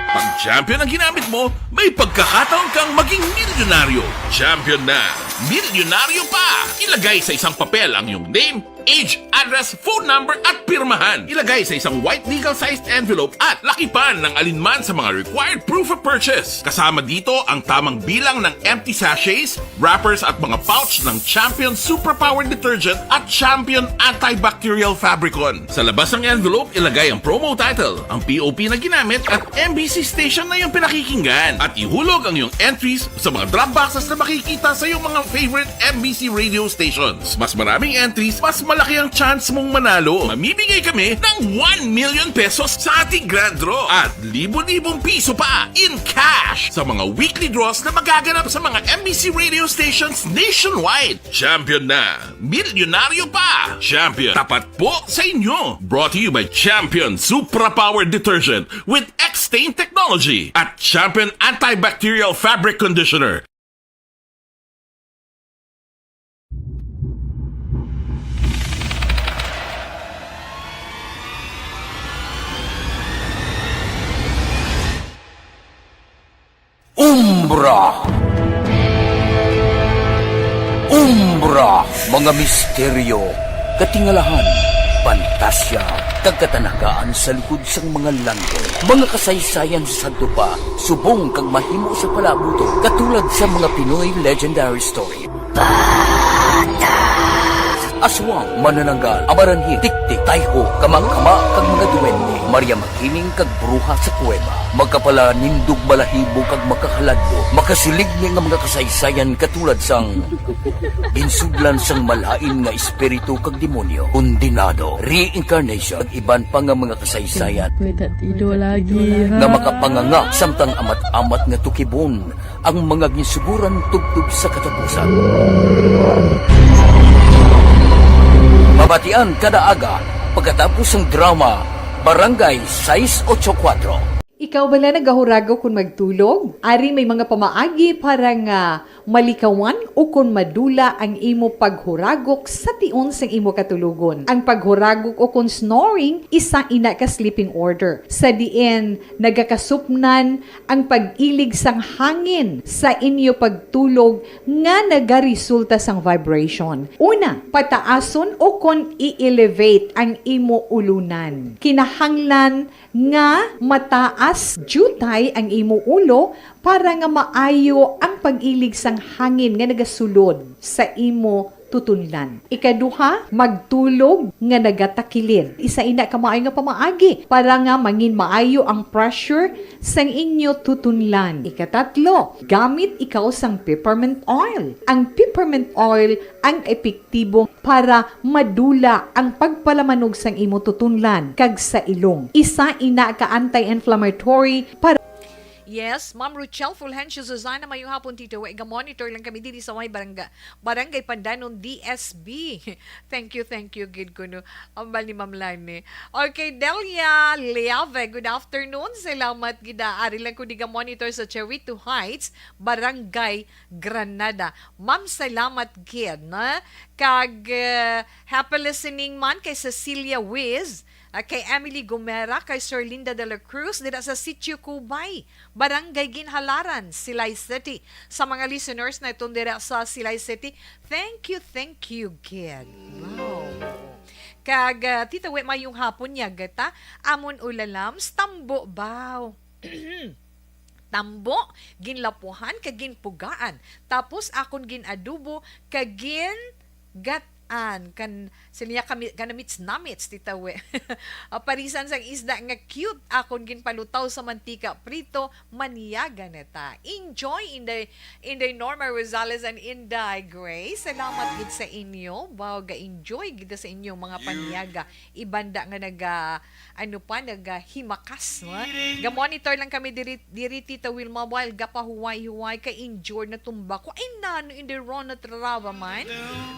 Pag champion ang ginamit mo, may pagkakataon kang maging milyonaryo. Champion na! Milyonaryo pa! Ilagay sa isang papel ang iyong name, age, address, phone number, at pirmahan. Ilagay sa isang white legal-sized envelope at lakipan ng alinman sa mga required proof of purchase. Kasama dito ang tamang bilang ng empty sachets, wrappers, at mga pouch ng Champion Suprapower Detergent at Champion Antibacterial Fabricon. Sa labas ng envelope, ilagay ang promo title, ang P O P na ginamit, at M B C station na iyong pinakikinggan. At ihulog ang iyong entries sa mga drop boxes na makikita sa iyong mga favorite M B C radio stations. Mas maraming entries, mas malaki ang chance mong manalo. Mamimigay kami ng one million pesos sa ating grand draw at libo-libong piso pa in cash sa mga weekly draws na magaganap sa mga M B C radio stations nationwide. Champion na! Milyonaryo pa! Champion, tapat po sa inyo! Brought to you by Champion Supra Power Detergent with X-Stain Technology at Champion Antibacterial Fabric Conditioner. Umbra. Umbra, mga misteryo, katingalahan, pantasya, kag katanagaan sa likod sang mga langit. Mga kasaysayan sa sadto pa, subong kag mahimo sa palaabuton, katulad sa mga Pinoy legendary story. Aswang, manananggal, amaranhit, tiktik, tayho, kamangkama, kag mga duwende, Maria Makiling, kag bruha sa kuweba. Makapalanindog, balahibo, kag makahaladlok. Makasiling ni nga mga kasaysayan katulad sang ginsudlan sang malain nga espiritu kag demonyo, kondenado, reincarnation, kag iban pa nga mga kasaysayan Pwede ido lagi, ha? nga makapanganga samtang amat-amat nga tukibon ang mga ginsuguran tubtob sa katapusan. Mabatian kada aga pagkatapos sang drama Barangay sais ocho kuwatro. Ikaw bala nagahuragok kon magtulog? Ari may mga pamaagi para nga malikawan o kon madula ang imo paghuragok sa tion sang imo katulogon. Ang paghuragok o kon snoring, isa ina ka sleeping order, sa diin nagakasupnan ang pag-ilig sang hangin sa inyo pagtulog nga nagaresulta sang vibration. Una, pataason o kon i-elevate ang imo ulunan. Kinahanglan nga mataas diutay ang imo ulo para nga maayo ang pag-ilig sang hangin nga nagasulod sa imo tutunlan. Ikaduha, magtulog nga nagatakilid. Isa ina ka maayo nga pamaagi para nga mangin maayo ang pressure sang inyo tutunlan. Ikatatlo, gamit ikaw sang peppermint oil. Ang peppermint oil ang epektibo para madula ang pagpalamanog sang imo tutunlan kag sa ilong. Isa ina ka anti-inflammatory para Yes, Ma'am Rochelle Fulgencio Susana, mayong hapon, Tito. Wa, ga-monitor lang kami diri sa may barangay, Barangay Pandanon, D S B. Thank you, thank you, gid kuno. Ambal ni Ma'am Lani. Okay, Delia Leave, good afternoon. Salamat gid, ah. Ari lang ko di ga-monitor sa Cerrito Heights, Barangay Granada. Ma'am, salamat gid, na. Kag, eh, happy listening man kay Cecilia Wiz, ah, kay Emily Gomera, kay Sir Linda de la Cruz, dira sa Sitio Cubay, Barangay Ginhalaran, Silay City. Sa mga listeners naton dira sa Silay City, thank you, thank you gid. Wow. Kag, ah, Tita We, mayong hapon niya, gata. Amon ulalam, stambo baw. Tambo, ginlapuhan kag ginpugaan. Tapos akon gin-adobo kag gin-gat-an. Kan, sila niya kami, kanamits-namits, Tita We. Ah, parisan sang isda nga cute, akon ginpalutaw sa mantika, prito, maniaga na ta. Enjoy, Inday, Inday Norma Rosales and Inday Grace. Salamat gid sa inyo. Wow, ga-enjoy gid sa inyong mga paniaga. Ibanda nga naga, ano pa, nagahimakas, no? Ga-monitor lang kami diri, diri, Tita Wilma, while gapahuway-huway kay injured na tumba ko. Ay, nano, Inday Ron, natraraba man.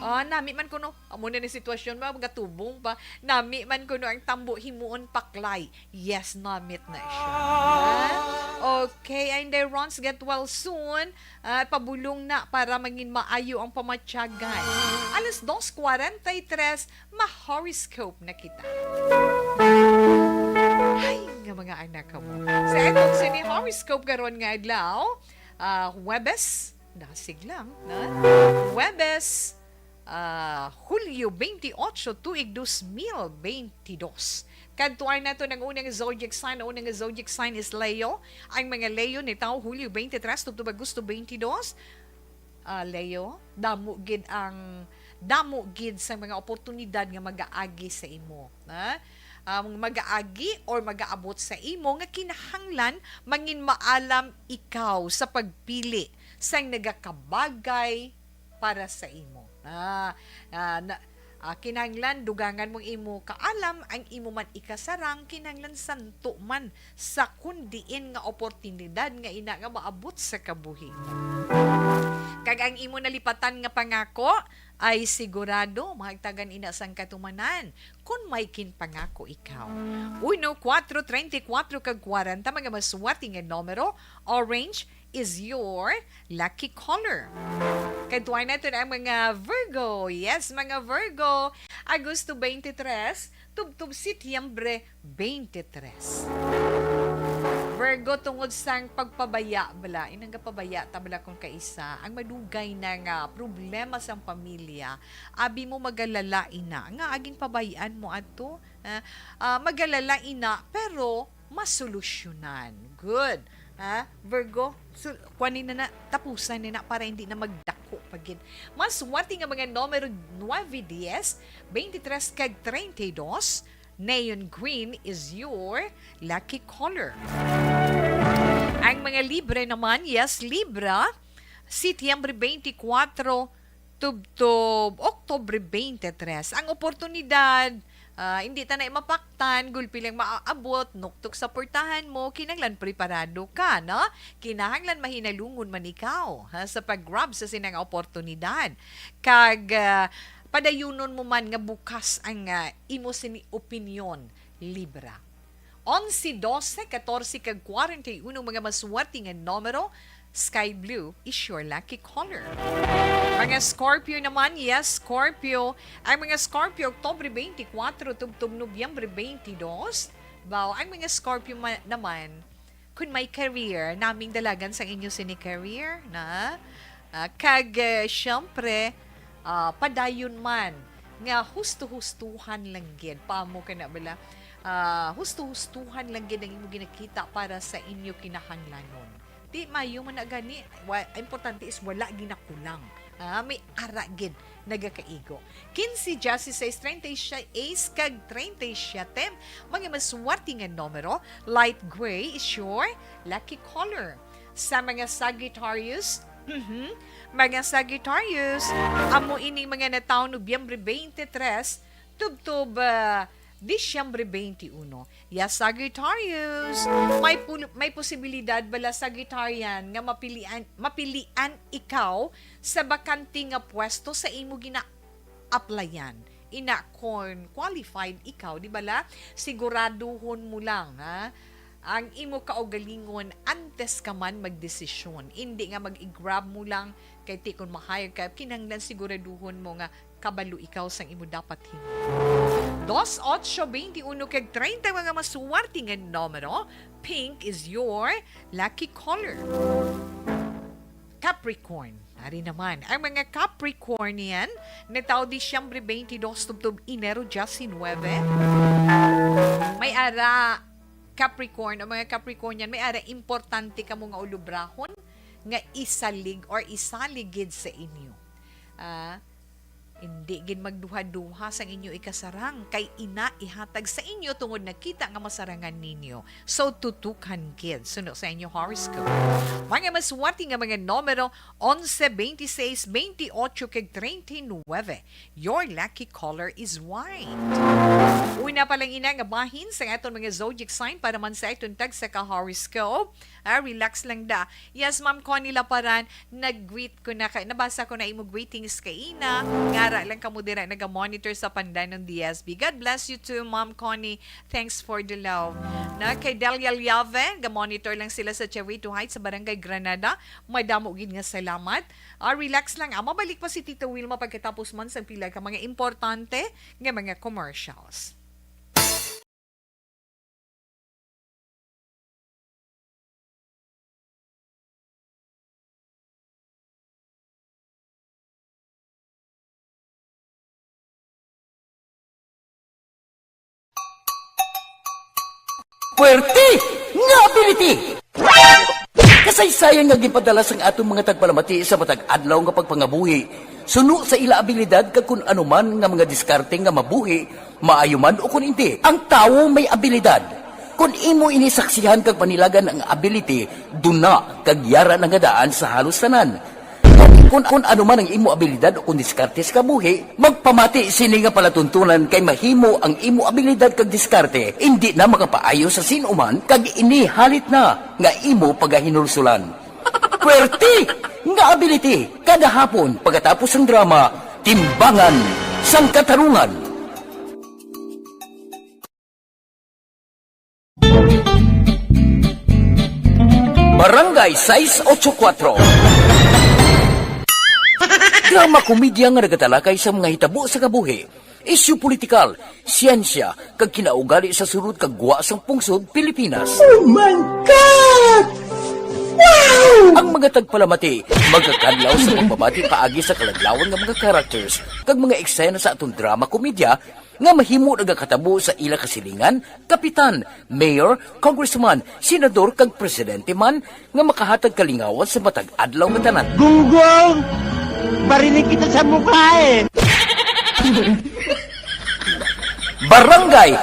Ah, nami man kuno, amo na ni sitwasyon, ba, gatubong pa. Nami man kuno ang tambo himuon paklay. Yes, namit na siya. Okay, ay, Inday Rons, get well soon. Ah, pabulong na para mangin maayo ang pamatyagan. Alas dos cuarenta y tres, ma-horoscope na kita. Ay, nga mga anak ko mo. Sa atong sini horoscope karon nga adlaw, ah, Huwebes, dasig lang, na? Huwebes, ah, Hulyo twenty-eight, tuig dos mil twenty-dos. Kadtuan nato ang unang zodiac sign. Ang unang zodiac sign is Leo. Ang mga Leo ni tawo Hulyo twenty-three tubtob Agosto twenty-two. Ah, Leo, damo gid ang, damo gid sa mga oportunidad nga magaagi sa imo, ha? Ang magaagi or magaabot sa imo nga kinahanglan mangin maalam ikaw sa pagpili sang nagakabagay para sa imo. Ah, ah, na, ah, kinahanglan dugangan mong imo kaalam ang imo man ikasarang, kinahanglan santo man sa kun diin nga oportunidad nga ina nga maabot sa kabuhi. Kag ang imo nalipatan nga pangako ay sigurado mahagtagan ina sang katumanan kun may ginpangako ikaw. Uno, kuwatro, treinta y kuwatro kag kwarenta, mga maswerte nga numero, orange, is your lucky color. Kadtuan naton ang mga Virgo. Yes, mga Virgo. Agosto twenty-three, tubtob Setyembre twenty-three. Virgo, tungod sang pagpabaya bala, inang gapabaya ta bala kung kaisa, ang madugay na nga problema sang pamilya, abi mo magalala ina, nga agin pabayaan mo ato, ah, ah, magalala ina, pero masolusyonan. Good. Ha? Virgo, sul-, kuan ni na, na, tapusan ni na para hindi na magdako pa gid. Mas swerte nga mga numero nuebe, dies, twenty-tres kag treinta y dos. Neon green is your lucky color. Ang mga Libra naman, yes, Libra, Setyembre twenty-four, tubtob Oktubre twenty-three. Ang oportunidad, ah, hindi ta na mapaktan, gulpi lang maaabot, nuktok sa portahan mo, kinahanglan preparado ka, no? Kinahanglan mahinalungon man ikaw, ha, sa pag-grab sa sinang oportunidad. Kag, ah, padayunon mo man nga bukas ang, ah, imo sini opinyon, Libra. onse, dose, katorse, kag kwarenta y uno, mga maswerte nga numero, sky blue is your lucky color. Mga Scorpio naman, yes, Scorpio. Ang mga Scorpio, Oktubre twenty-four, tubtob Nobyembre twenty-two. Wow, ang mga Scorpio ma-, naman, kung may career, naming dalagan sa inyo sini career, na? Ah, kag, eh, syempre, ah, padayon man, nga husto-hustuhan lang gid. Paamo ka na bala? Ah, husto-hustuhan lang gid ang imo ginakita para sa inyo kinahanglanon. Di mayo man na gani, wa-, importante is wala ginakulang. Ah, may ara gid nagakaigo. Quince, dieciséis, treinta y seis, kag treinta y siete, mga maswerte nga numero, light gray is your lucky color. Sa mga Sagittarius, mhm, mga Sagittarius, amo ining mga natawo Nobyembre twenty-three, tubtob, ah, Disyembre twenty-one. Ya Sagittarius, may pul-, may posibilidad bala, Sagittarian, nga mapilian, mapilian ikaw sa bakante nga pwesto sa imo gina-applyan. Ina, kon qualified ikaw, di bala, siguraduhon mo lang, ha, ang imo kaugalingon antes ka man magdesisyon. Indi nga mag-i-grab mo lang, kay ti kon ma-hire ka, kinahanglan siguraduhon mo nga kabalo ikaw sang imo dapat himo. Dos, otso, twenty-uno kag treinta, mga maswerte nga numero. Pink is your lucky color. Capricorn. Ari naman, ang mga Capricornian, natawo Disyembre twenty-two tubtob Enero diecinuebe. May ara, Capricorn, ang mga Capricornian, may ara importante kamo nga ulubrahon nga isalig or isaligid sa inyo. Ah, hindi gid magduha-duha sang inyo ikasarang, kay ina ihatag sa inyo tungod nakita nga masarangan ninyo. So, tutukan gid suno sa inyo horoscope. Mga maswerte nga mga numero, onse, twenty-seis, twenty-ocho, kag treinta y nuebe. Your lucky color is white. Una pa lang ina nga bahin sa aton mga zodiac sign para man sa aton tagsa ka horoscope. Ah, relax lang da. Yes, Ma'am Connie Laparan, nag-greet ko na kay, nabasa ko na imo greetings kaina. Ngara lang kamo dira naga-monitor sa Pandanon D S B. God bless you too, Ma'am Connie. Thanks for the love. Na kay Delia Liave, ga-monitor lang sila sa Cerrito Heights sa Barangay Granada. Madamo gid nga salamat. Ah, relax lang. Ah, mabalik pa si Tita Wilma pagkatapos man sang pila ka mga importante nga mga commercials. Puwerte nga ability! Kasaysayan nga ginpadala sang aton mga tagpalamati sa matag adlaw nga pagpangabuhi, suno sa ila abilidad kag kun ano man nga mga diskarte nga mabuhi, maayo man ukon indi. Ang tawo may abilidad. Kon imo ini saksihan kag panilagan ang ability, duna kag yara na nga daan sa halos tanan. Kon, kon ano man ang imo abilidad o kon diskarte sa kabuhi, magpamati sini nga palatuntunan kay mahimo ang imo abilidad kag diskarte indi na makapaayo sa sin-o man kag ini halit na nga imo pagahinulsulan. Puwerte nga ability kada hapon pagkatapos sang drama, Timbangan sang Katarungan. Barangay sais ocho kuwatro. Drama komedya nga nagatalakay sa mga hitabo sa kabuhi, isyu politikal, siyensya, kag kinaugali sa sulod kag gwa sang pungsod Pilipinas. Oh my God! Wow! Ang mga tagpalamati magakadlaw sa pagpamati paagi sa kaladlawan nga mga characters kag mga eksena sa aton drama komedya nga mahimo nagakatabo sa ila kasilingan, kapitan, mayor, congressman, senador, kag presidente man nga makahatag kalingawan sa matag adlaw nga tanan. Gunggong! Barinig kita sa mukha eh! Barangay!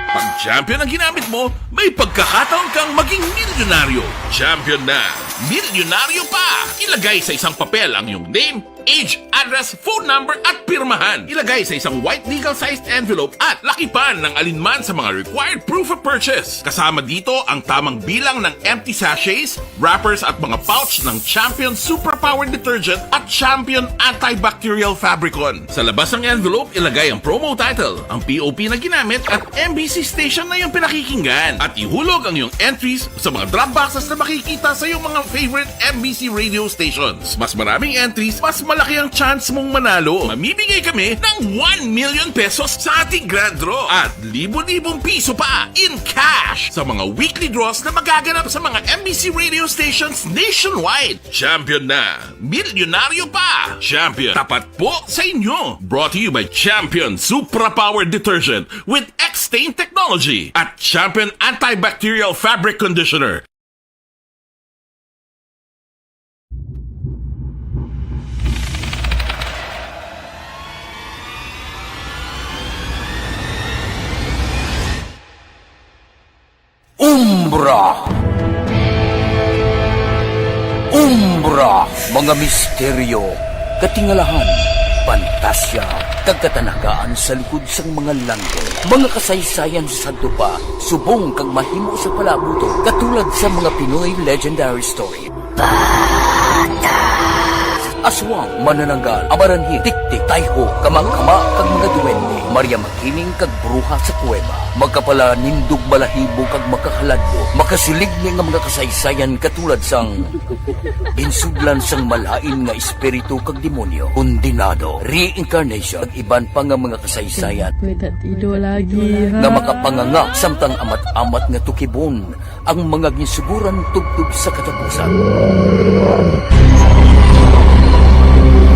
Pag champion ang ginamit mo, may pagkakataon kang maging milyonaryo. Champion na! Milyonaryo pa! Ilagay sa isang papel ang iyong name, age, address, phone number, at pirmahan. Ilagay sa isang white legal-sized envelope at lakipan ng alinman sa mga required proof of purchase. Kasama dito ang tamang bilang ng empty sachets, wrappers, at mga pouch ng Champion Superpower Detergent at Champion Antibacterial Fabricon. Sa labas ng envelope, ilagay ang promo title, ang P O P na ginamit, at M B C station. Siya na yung pinakikinggan at ihulog ang iyong entries sa mga drop boxes na makikita sa iyong mga favorite M B C radio stations. Mas maraming entries, mas malaki ang chance mong manalo. Mamimigay kami ng one million pesos sa ating grand draw at libo-libong piso pa in cash sa mga weekly draws na magaganap sa mga M B C radio stations nationwide. Champion na! Milyonaryo pa! Champion, tapat po sa inyo! Brought to you by Champion Supra Power Detergent with X-Stain Technology at Champion Antibacterial Fabric Conditioner. Umbra. Umbra, mga misteryo, katingalahan, pantasya, kag katanagaan sa likod sang mga langit. Mga kasaysayan sa sadto pa, subong kag mahimo sa palaabuton, katulad sa mga Pinoy legendary story. Aswang, manananggal, amaranhit, tiktik, tayho, kamakama, kag mga duwende, Maria Makiling, kag bruha sa kuweba. Makapalanindog balahibo kag makahaladlo, makasiligni nga mga kasaysayan katulad sang ginsudlan sang malain nga espiritu kag demonyo, kondenado, reincarnation, kag iban pa nga mga kasaysayan Pwede ido lagi, ha? nga makapanganga samtang amat-amat nga tukibon ang mga ginsuguran tubtob sa katapusan.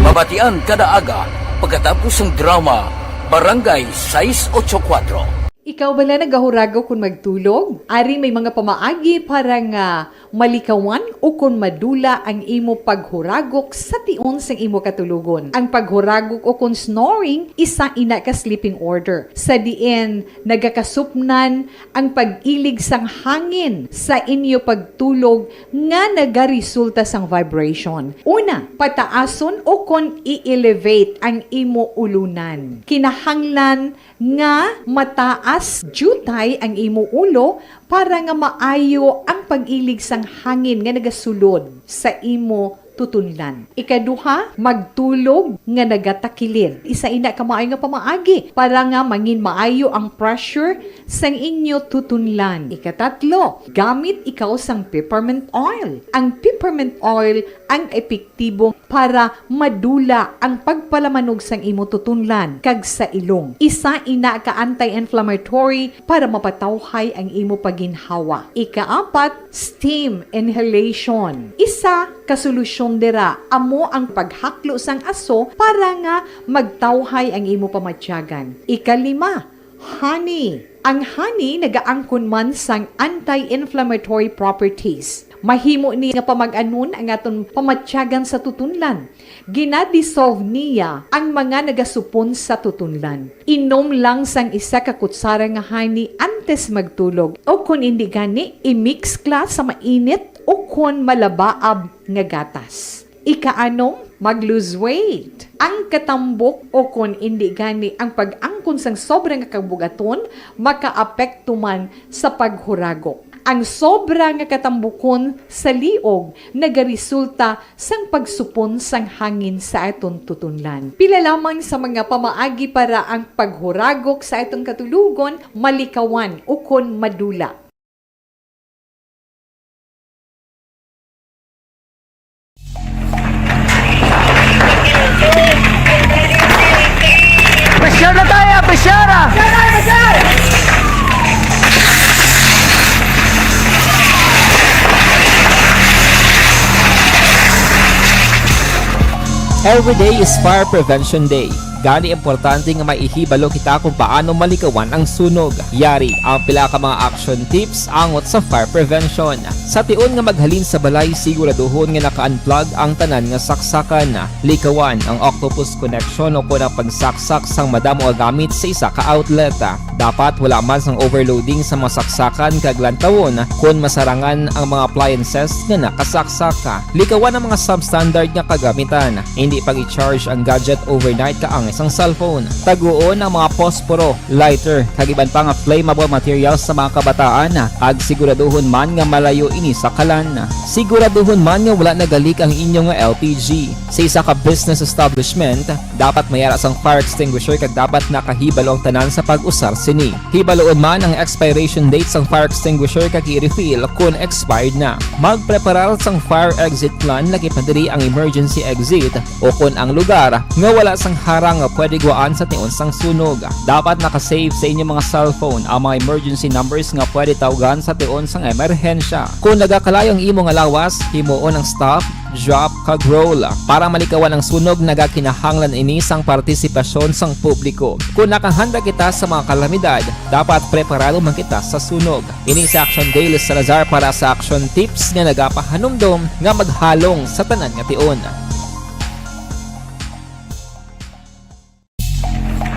Mabatian kada aga pagkatapos sang drama Barangay sais ocho kuwatro. Ikaw bala nagahuragok kon magtulog? Ari may mga pamaagi para nga malikawan ukon madula ang imo paghuragok sa tion sang imo katulogon. Ang paghuragok ukon snoring isa ina ka sleeping order, sa diin nagakasupnan ang pag-ilig sang hangin sa inyo pagtulog nga nagaresulta sang vibration. Una, pataason ukon i-elevate ang imo ulunan. Kinahanglan nga mataas diutay ang imo ulo para nga maayo ang pag-ilig sang hangin nga nagasulod sa imo tutunlan. Ikaduha, magtulog nga nagatakilid. Isa ina ka maayo nga pamaagi para nga mangin maayo ang pressure sang inyo tutunlan. Ikatatlo, gamit ikaw sang peppermint oil. Ang peppermint oil ang epektibo para madula ang pagpalamanog sang imo tutunlan kag sa ilong. Isa ina ka anti-inflammatory para mapatawhay ang imo pagginhawa. Ikaapat, steam inhalation. Isa ka solusyon dira amo ang paghaklo sang aso para nga magtawhay ang imo pamatyagan. Ikalima, honey. Ang honey nagaangkon man sang anti-inflammatory properties. Mahimo ni nga pamag-anon ang aton pamatyagan sa tutunlan. Gina-dissolve niya ang mga nagasupon sa tutunlan. Inom lang sang isa ka kutsara nga honey antes magtulog, o kon indi gani, i-mix kla sa mainit o kon malabaab nga gatas. Ikaanom, mag-lose weight. Ang katambok o kon indi gani ang pag-angkon sang sobra nga kabugaton makaapekto man sa paghuragok. Ang sobra nga katambukon sa liog nagaresulta sang pagsupon sang hangin sa aton tutunlan. Pila lamang sa mga pamaagi para ang paghuragok sa aton katulogon malikawan ukon madula. Pressure na tayo! Pressure na! Every day is Fire Prevention Day. Gani, importante nga may ihibalo kita kung paano malikawan ang sunog. Yari ang pila ka mga action tips angot sa fire prevention. Sa tion nga maghalin sa balay, siguraduhon nga naka-unplug ang tanan nga saksakan. Likawan ang octopus connection o kon ang pagsaksak sang madamo nga gamit sa isa ka outlet. Dapat wala man sang overloading sa mga saksakan kag lantawon kon masarangan ang mga appliances nga nakasaksak. Likawan ang mga substandard nga kagamitan. Hindi pag-i-charge ang gadget overnight ka ang sang cellphone. Taguon ang mga posporo, lighter, kag iban pa nga flammable materials sa mga kabataan, kag siguraduhon man nga malayo ini sa kalan. Siguraduhon man nga wala nagalik ang inyo nga L P G. Sa isa ka business establishment, dapat may ara sang fire extinguisher kag dapat nakahibalo ang tanan sa pag-usar sini. Hibaluon man ang expiration date sang fire extinguisher kag i-refill kon expired na. Magpreparar sang fire exit plan, laki pa diri ang emergency exit, o kon ang lugar nga wala sang harang nga pwede gwaan sa tion sang sunog. Dapat naka-save sa inyo mga cellphone ang mga emergency numbers nga pwede tawgan sa tion sang emerhensya. Kung nagakalayo ang imo nga lawas, himuon ang stop, drop, kag roll. Para malikawan ang sunog, nagakinahanglan ini sang partisipasyon sang publiko. Kung nakahanda kita sa mga kalamidad, dapat preparado man kita sa sunog. Ini si Action Daily Salazar para sa Action Tips nga nagapahanumdom nga maghalong sa tanan nga tion.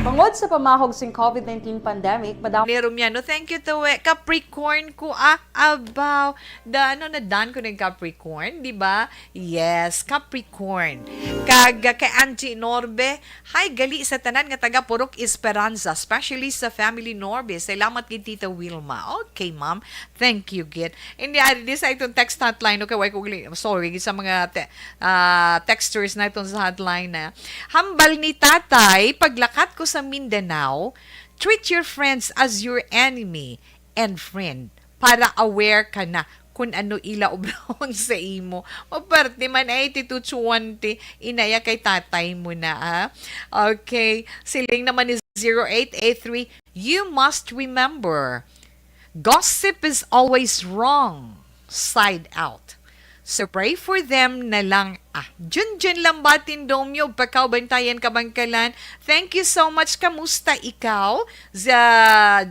Tungod sa pamahog sing covid nineteen pandemic, madam- Ni Romiano, thank you to eh. Capricorn ko, ah, abaw. Da, ano, nadan ko ng Capricorn, di ba? Yes, Capricorn. Kag, ah, kay Angie Norbe, hi, gali sa tanan nga taga Purok Esperanza, especially sa family Norbe. Salamat gid, Tita Wilma. Okay, ma'am. Thank you, gid. Hindi, ah, di sa itong text hotline, okay, why ko gali-, sorry, sa mga te-, ah, texters na itong sa hotline na. Hambal ni Tatay, paglakat ko sa Mindanao, treat your friends as your enemy and friend para aware ka na kung ano ila obrahon sa imo. Maparte man ay, Tito Chuante, inaya kay tatay mo na, ah. Okay, siling naman ni zero eight eight three, you must remember, gossip is always wrong. Side out. So pray for them na lang. Ah, Junjun Lambatin Domyo, Pakaw, Bantayan, Kabangkalan. Thank you so much. Kamusta ikaw? Sa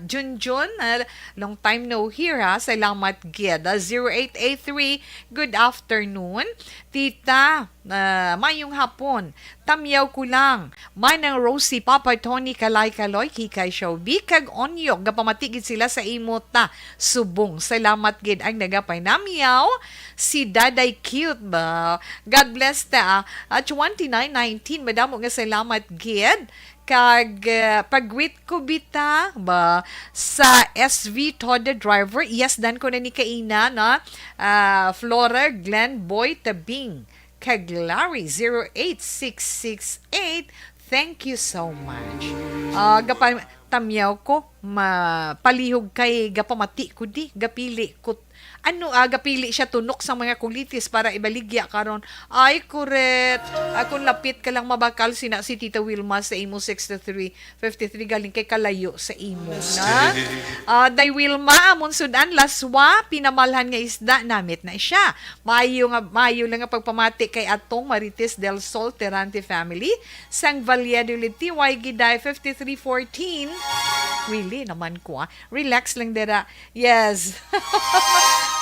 Junjun, ah, long time no hear, ha? Salamat gid. Ah, zero eight eight three, good afternoon. Tita, ah, mayong hapon. Tamyaw ko lang. Manang Rosie, Papa Tony, Kalay Kaloy, Kikay Showbiz, kag Onyok, gapamati gid sila sa imo ta subong. Salamat gid ang nagapaynamyaw, si Daday Cute ba. God bless ta, ah. Ah, twenty-nine nineteen, madamo nga salamat gid. Kag, ah, pag-greet ko bita ba sa S V Toda Driver, yes, dan ko na ni kaina, no? Ah, Flora, Glenn, Boy, Tabing. Kag Larry, zero eight six six eight, thank you so much. Ah, gapa-, tamyaw ko, mapalihog kay gapamati ko di, gapili ko. Ano, ah, gapili siya tunok sa mga kulitis para ibaligya karon. Ay, kuret. Ah, kung lapit ka lang mabakal, sina si Tita Wilma sa imo six to three fifty-three galing kay kalayo sa imo na. Ah, Day Wilma, amon sudan, laswa, pinamalhan nga isda, namit na siya. Maayo nga, maayo lang nga pagpamati kay Atong Marites del Sol Terante family, sang Valladolid, T Y Giday fifty-three fourteen. Really naman ko, ah. Relax lang dira. Yes.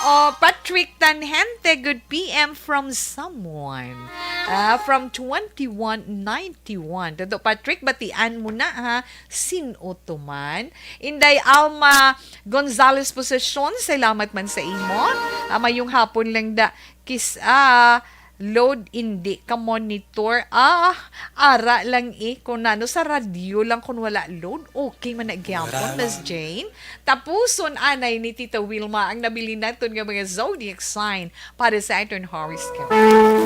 Oh, Patrick Tanhente, good P M from someone. Ah, from twenty-one ninety-one. Totoo, Patrick, batian mo na, ha? Sin-o to man? Inday Alma Gonzalez Posesyon, salamat man sa imo. Ah, mayong hapon lang da. Kis-, ah, load indi ka monitor. Ah, ara lang eh. Kung nano sa radyo lang kung wala load, okay man na gyapon, Miss Jane. Tapuson anay ni Tita Wilma ang nabilin naton nga mga zodiac sign para sa aton horoscope.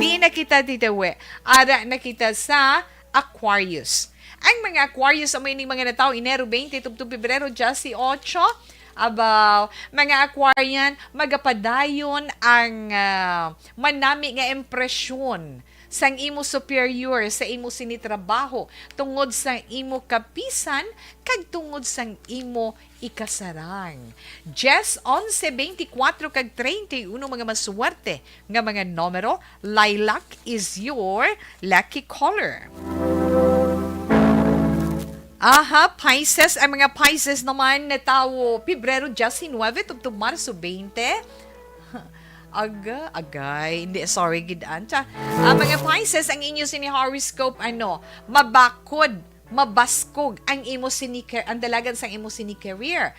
Di na kita, Tita We. Ara na kita sa Aquarius. Ang mga Aquarius, amo ining mga natawo Enero twenty tubtob Pebrero diyesotso. Abaw, mga Aquarian, magapadayon ang, ah, manami nga impresyon sang imo superior sa imo sini trabaho, tungod sa imo kapisan kag tungod sang imo ikasarang. Diyes, onse, beintikwatro, kag treinta y uno mga maswerte nga mga numero. Lilac is your lucky color. Aha, Pisces. Ang mga Pisces naman natawo Pebrero diyesinuwebe tubtob Marso twenty. Aga, agay. Hindi, sorry, gid, an. Tsa, ang mga Pisces, ang inyo sini horoscope, ano, mabakod, mabaskog ang imo sini car-, ang dalagan sang imo sini career.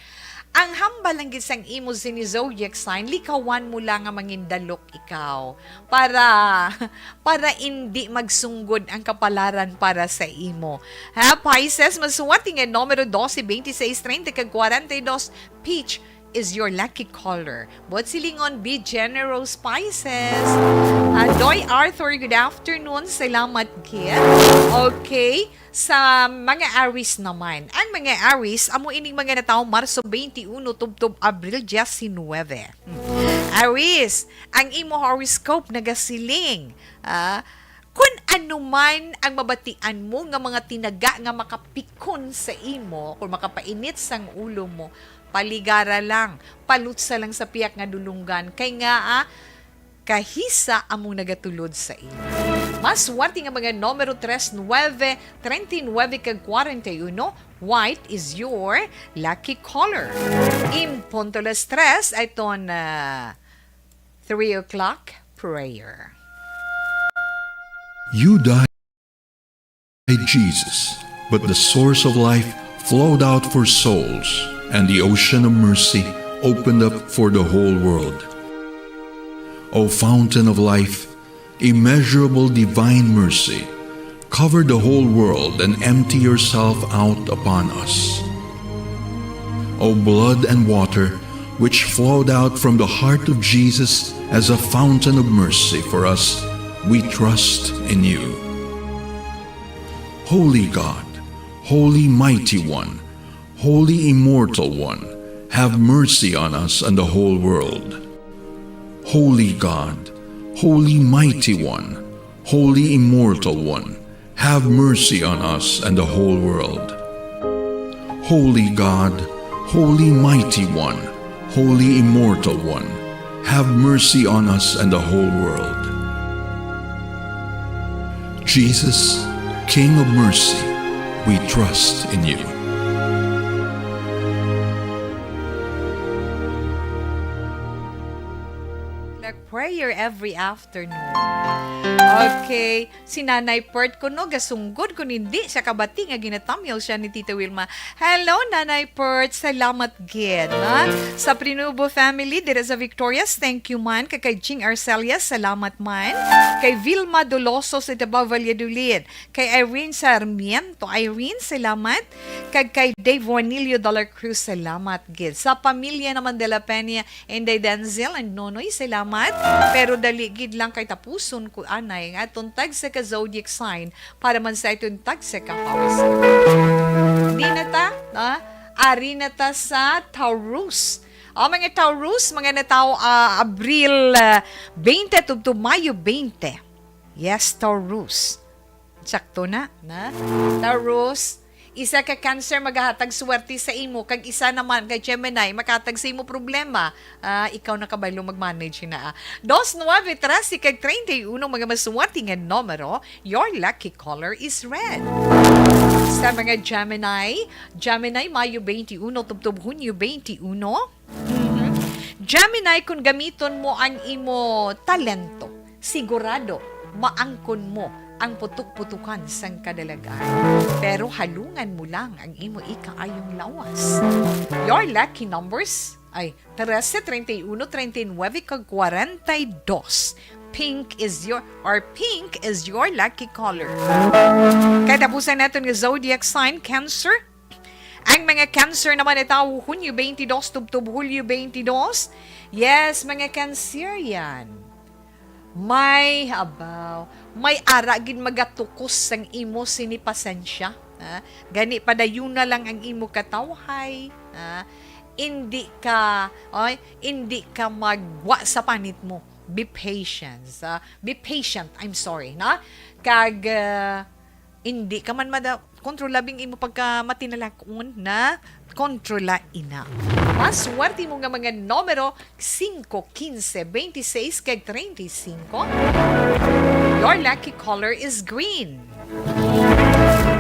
Ang hambal lang gid sang imo sini zodiac sign, likawan mo lang nga mangindalok ikaw para, para indi magsunggod ang kapalaran para sa imo. Ha, Pisces, masuwat nga numero dose, twenty-six, treinta kag kwarenta y dos, peach is your lucky color. Buot silingon, be generous, Pisces. Ah, Doy Arthur, good afternoon. Salamat, kid. Okay. Sa mga Aries naman. Ang mga Aries, amo ining mga natawo Marso twenty-one tubtob Abril diecinuebe. Hmm. Aries, ang imo horoscope nagasiling, ah, kun ano man ang mabatian mo nga mga tinaga nga makapikon sa imo or makapainit sang ulo mo, paligara lang, palutsa lang sa piyak nga dulunggan. Kay nga, ah, kahisa among nagatulod sa imo. Mas swerte nga mga numero tres, nuebe, treinta y nuebe kag kwarenta y uno, white is your lucky color. In punto las tres, ay ton, ah, three o'clock prayer. You died, Jesus, but the source of life flowed out for souls, and the ocean of mercy opened up for the whole world. O fountain of life, immeasurable divine mercy, cover the whole world and empty yourself out upon us. O blood and water, which flowed out from the heart of Jesus as a fountain of mercy for us, we trust in you. Holy God, Holy Mighty One, Holy Immortal One, have mercy on us and the whole world. Holy God, Holy Mighty One, Holy Immortal One, have mercy on us and the whole world. Holy God, Holy Mighty One, Holy Immortal One, have mercy on us and the whole world. Jesus, King of mercy, we trust in you. Like prayer every afternoon. Okay. Si Nanay Pert kuno, gasunggod kun hindi siya kabati nga ginatamyaw siya ni Tita Wilma. Hello, Nanay Pert. Salamat gid, ha? Sa Prinubo family, dira sa Victorias, thank you man. Kay, kay Jing Arcelias, salamat man. Kay Vilma Doloso sa Davao, Valladolid. Kay Irene Sarmiento. Irene, salamat. Kag kay Dave Juanilio de la Cruz, salamat gid. Sa pamilya naman de la Peña, Inday Denzel and Nonoy, salamat. Pero dali gid lang kay tapuson ko anay nga aton tagsa ka zodiac sign para man sa aton tagsa ka horoscope. Di na ta, ah, ari na ta sa Taurus. O, mga Taurus, mga natawo, ah, Abril, ah, twenty tubtob Mayo twenty. Yes, Taurus. Sakto na, na? Taurus, isa ka Cancer magahatag swerte sa imo, kag isa naman ka Gemini makahatag sa imo problema. Ah, ikaw na kabalo mag-manage na, ah. Dos, nuebe, trese, kag treinta y uno, mga maswerte nga numero, your lucky color is red. Sa mga Gemini, Gemini, Mayo twenty-one tubtob Hunyo twenty-one, Mhm. Gemini, kung gamiton mo ang imo talento, sigurado maangkon mo ang putok-putukan sang kadalagan. Pero halungan mo lang ang imo ikaayong lawas. Your lucky numbers ay trese, treinta y uno, treinta y nuebe, kag kwarenta y dos. Pink is your, or pink is your lucky color. Katapusan naton nga zodiac sign, Cancer. Ang mga Cancer naman itaw, Hunyo twenty-two tubtob Hulyo twenty-two. Yes, mga Cancerian. May, abaw, may ara gid magatukos sang imo sini pasensya, ha? Gani, padayuna lang ang imo katawhay, ha? Indi ka, oy, indi ka magwa sa panit mo. Be patient, ha? Be patient, I'm sorry, na? Kag, ah, Indi ka man mada kontrola bing imo pagka matinalak-on na kontrola ina. Mas swerte mo nga mga numero singko, kinse, bente seis, kag treinta y cinco. Your lucky color is green.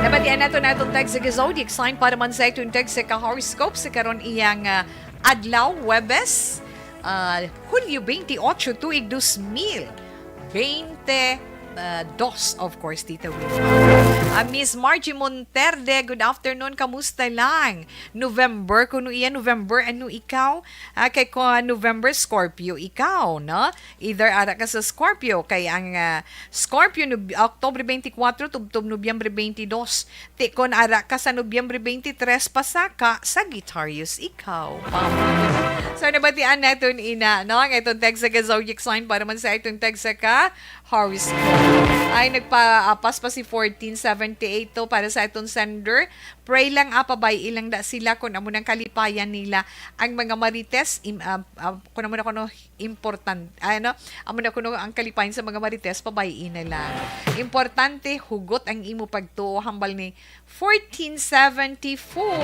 Nabatian nato naton tag sa zodiac sign para man sa iton tag sa ka-horoscope sa karon iyang, ah, adlaw, Huwebes, ah, Hulyo twenty-eight, tuig dos mil bente. Uh, dos, of course, Tita Wilma. Ah, Miss Margie Monterde, good afternoon. Kamusta lang? November, kuno iya, November, ano ikaw? Ah, kay ko, November, Scorpio ikaw, no? Either ara ka sa Scorpio, kay ang ah, Scorpio, Nob- October twenty-four, tubtob Nobyembre twenty-two. Ti kon ara ka sa Nobyembre twenty-three pa sa ka, Sagittarius ikaw. Pam. So, nabatian naton ina, no? Ang itong text sa ka zodiac sign para man sa itong text sa ka horoscope. Ay, nagpaapas pa si fourteen seventy-eight to para sa itong sender. Pray lang, ah, pabay-i lang da sila kung amo nang kalipayan nila. Ang mga marites, im, ah, ah, kung amo na kuno important, ano, amo na kuno ang kalipayan sa mga marites, pabay-i na lang. Importante, hugot ang imo pagtuo, hambal ni fourteen seventy-four.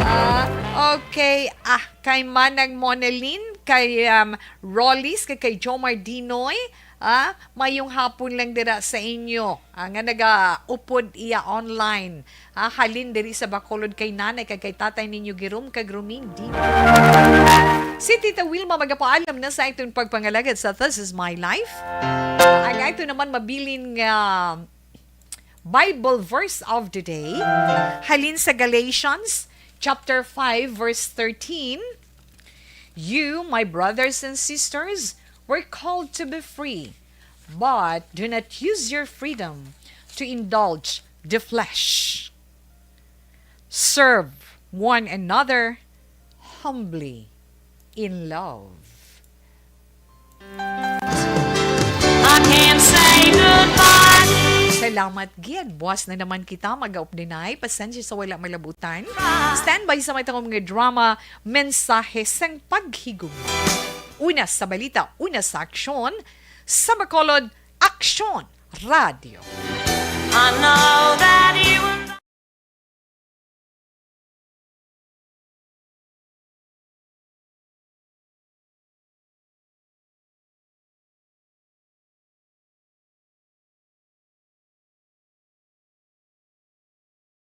Ah, okay. Ah, kay Manang Monelin, kay, um, Rollis, kay, kay Jomar Dinoy. Ah, mayong hapon lang dira sa inyo. Ah, nga nagaupod iya online. Ah, halin diri sa Bacolod kay nanay kag kay tatay ninyo Girom kag Roming Dinoy. Si Tita Wilma magapaalam na sa itong pagpangalagad sa This Is My Life. Ang ito naman mabilin nga Bible verse of the day, halin sa Galatians chapter five, verse thirteen, "You, my brothers and sisters, were called to be free, but do not use your freedom to indulge the flesh. Serve one another humbly in love." I can't say goodbye. Salamat gid. Buwas na naman kita mag-updinay. Pasensya sa wala malabutan. Standby sa matang mga drama, mensahe sang paghigugma. Una sa balita, una sa aksyon, sa Bacolod, Aksyon Radio. I know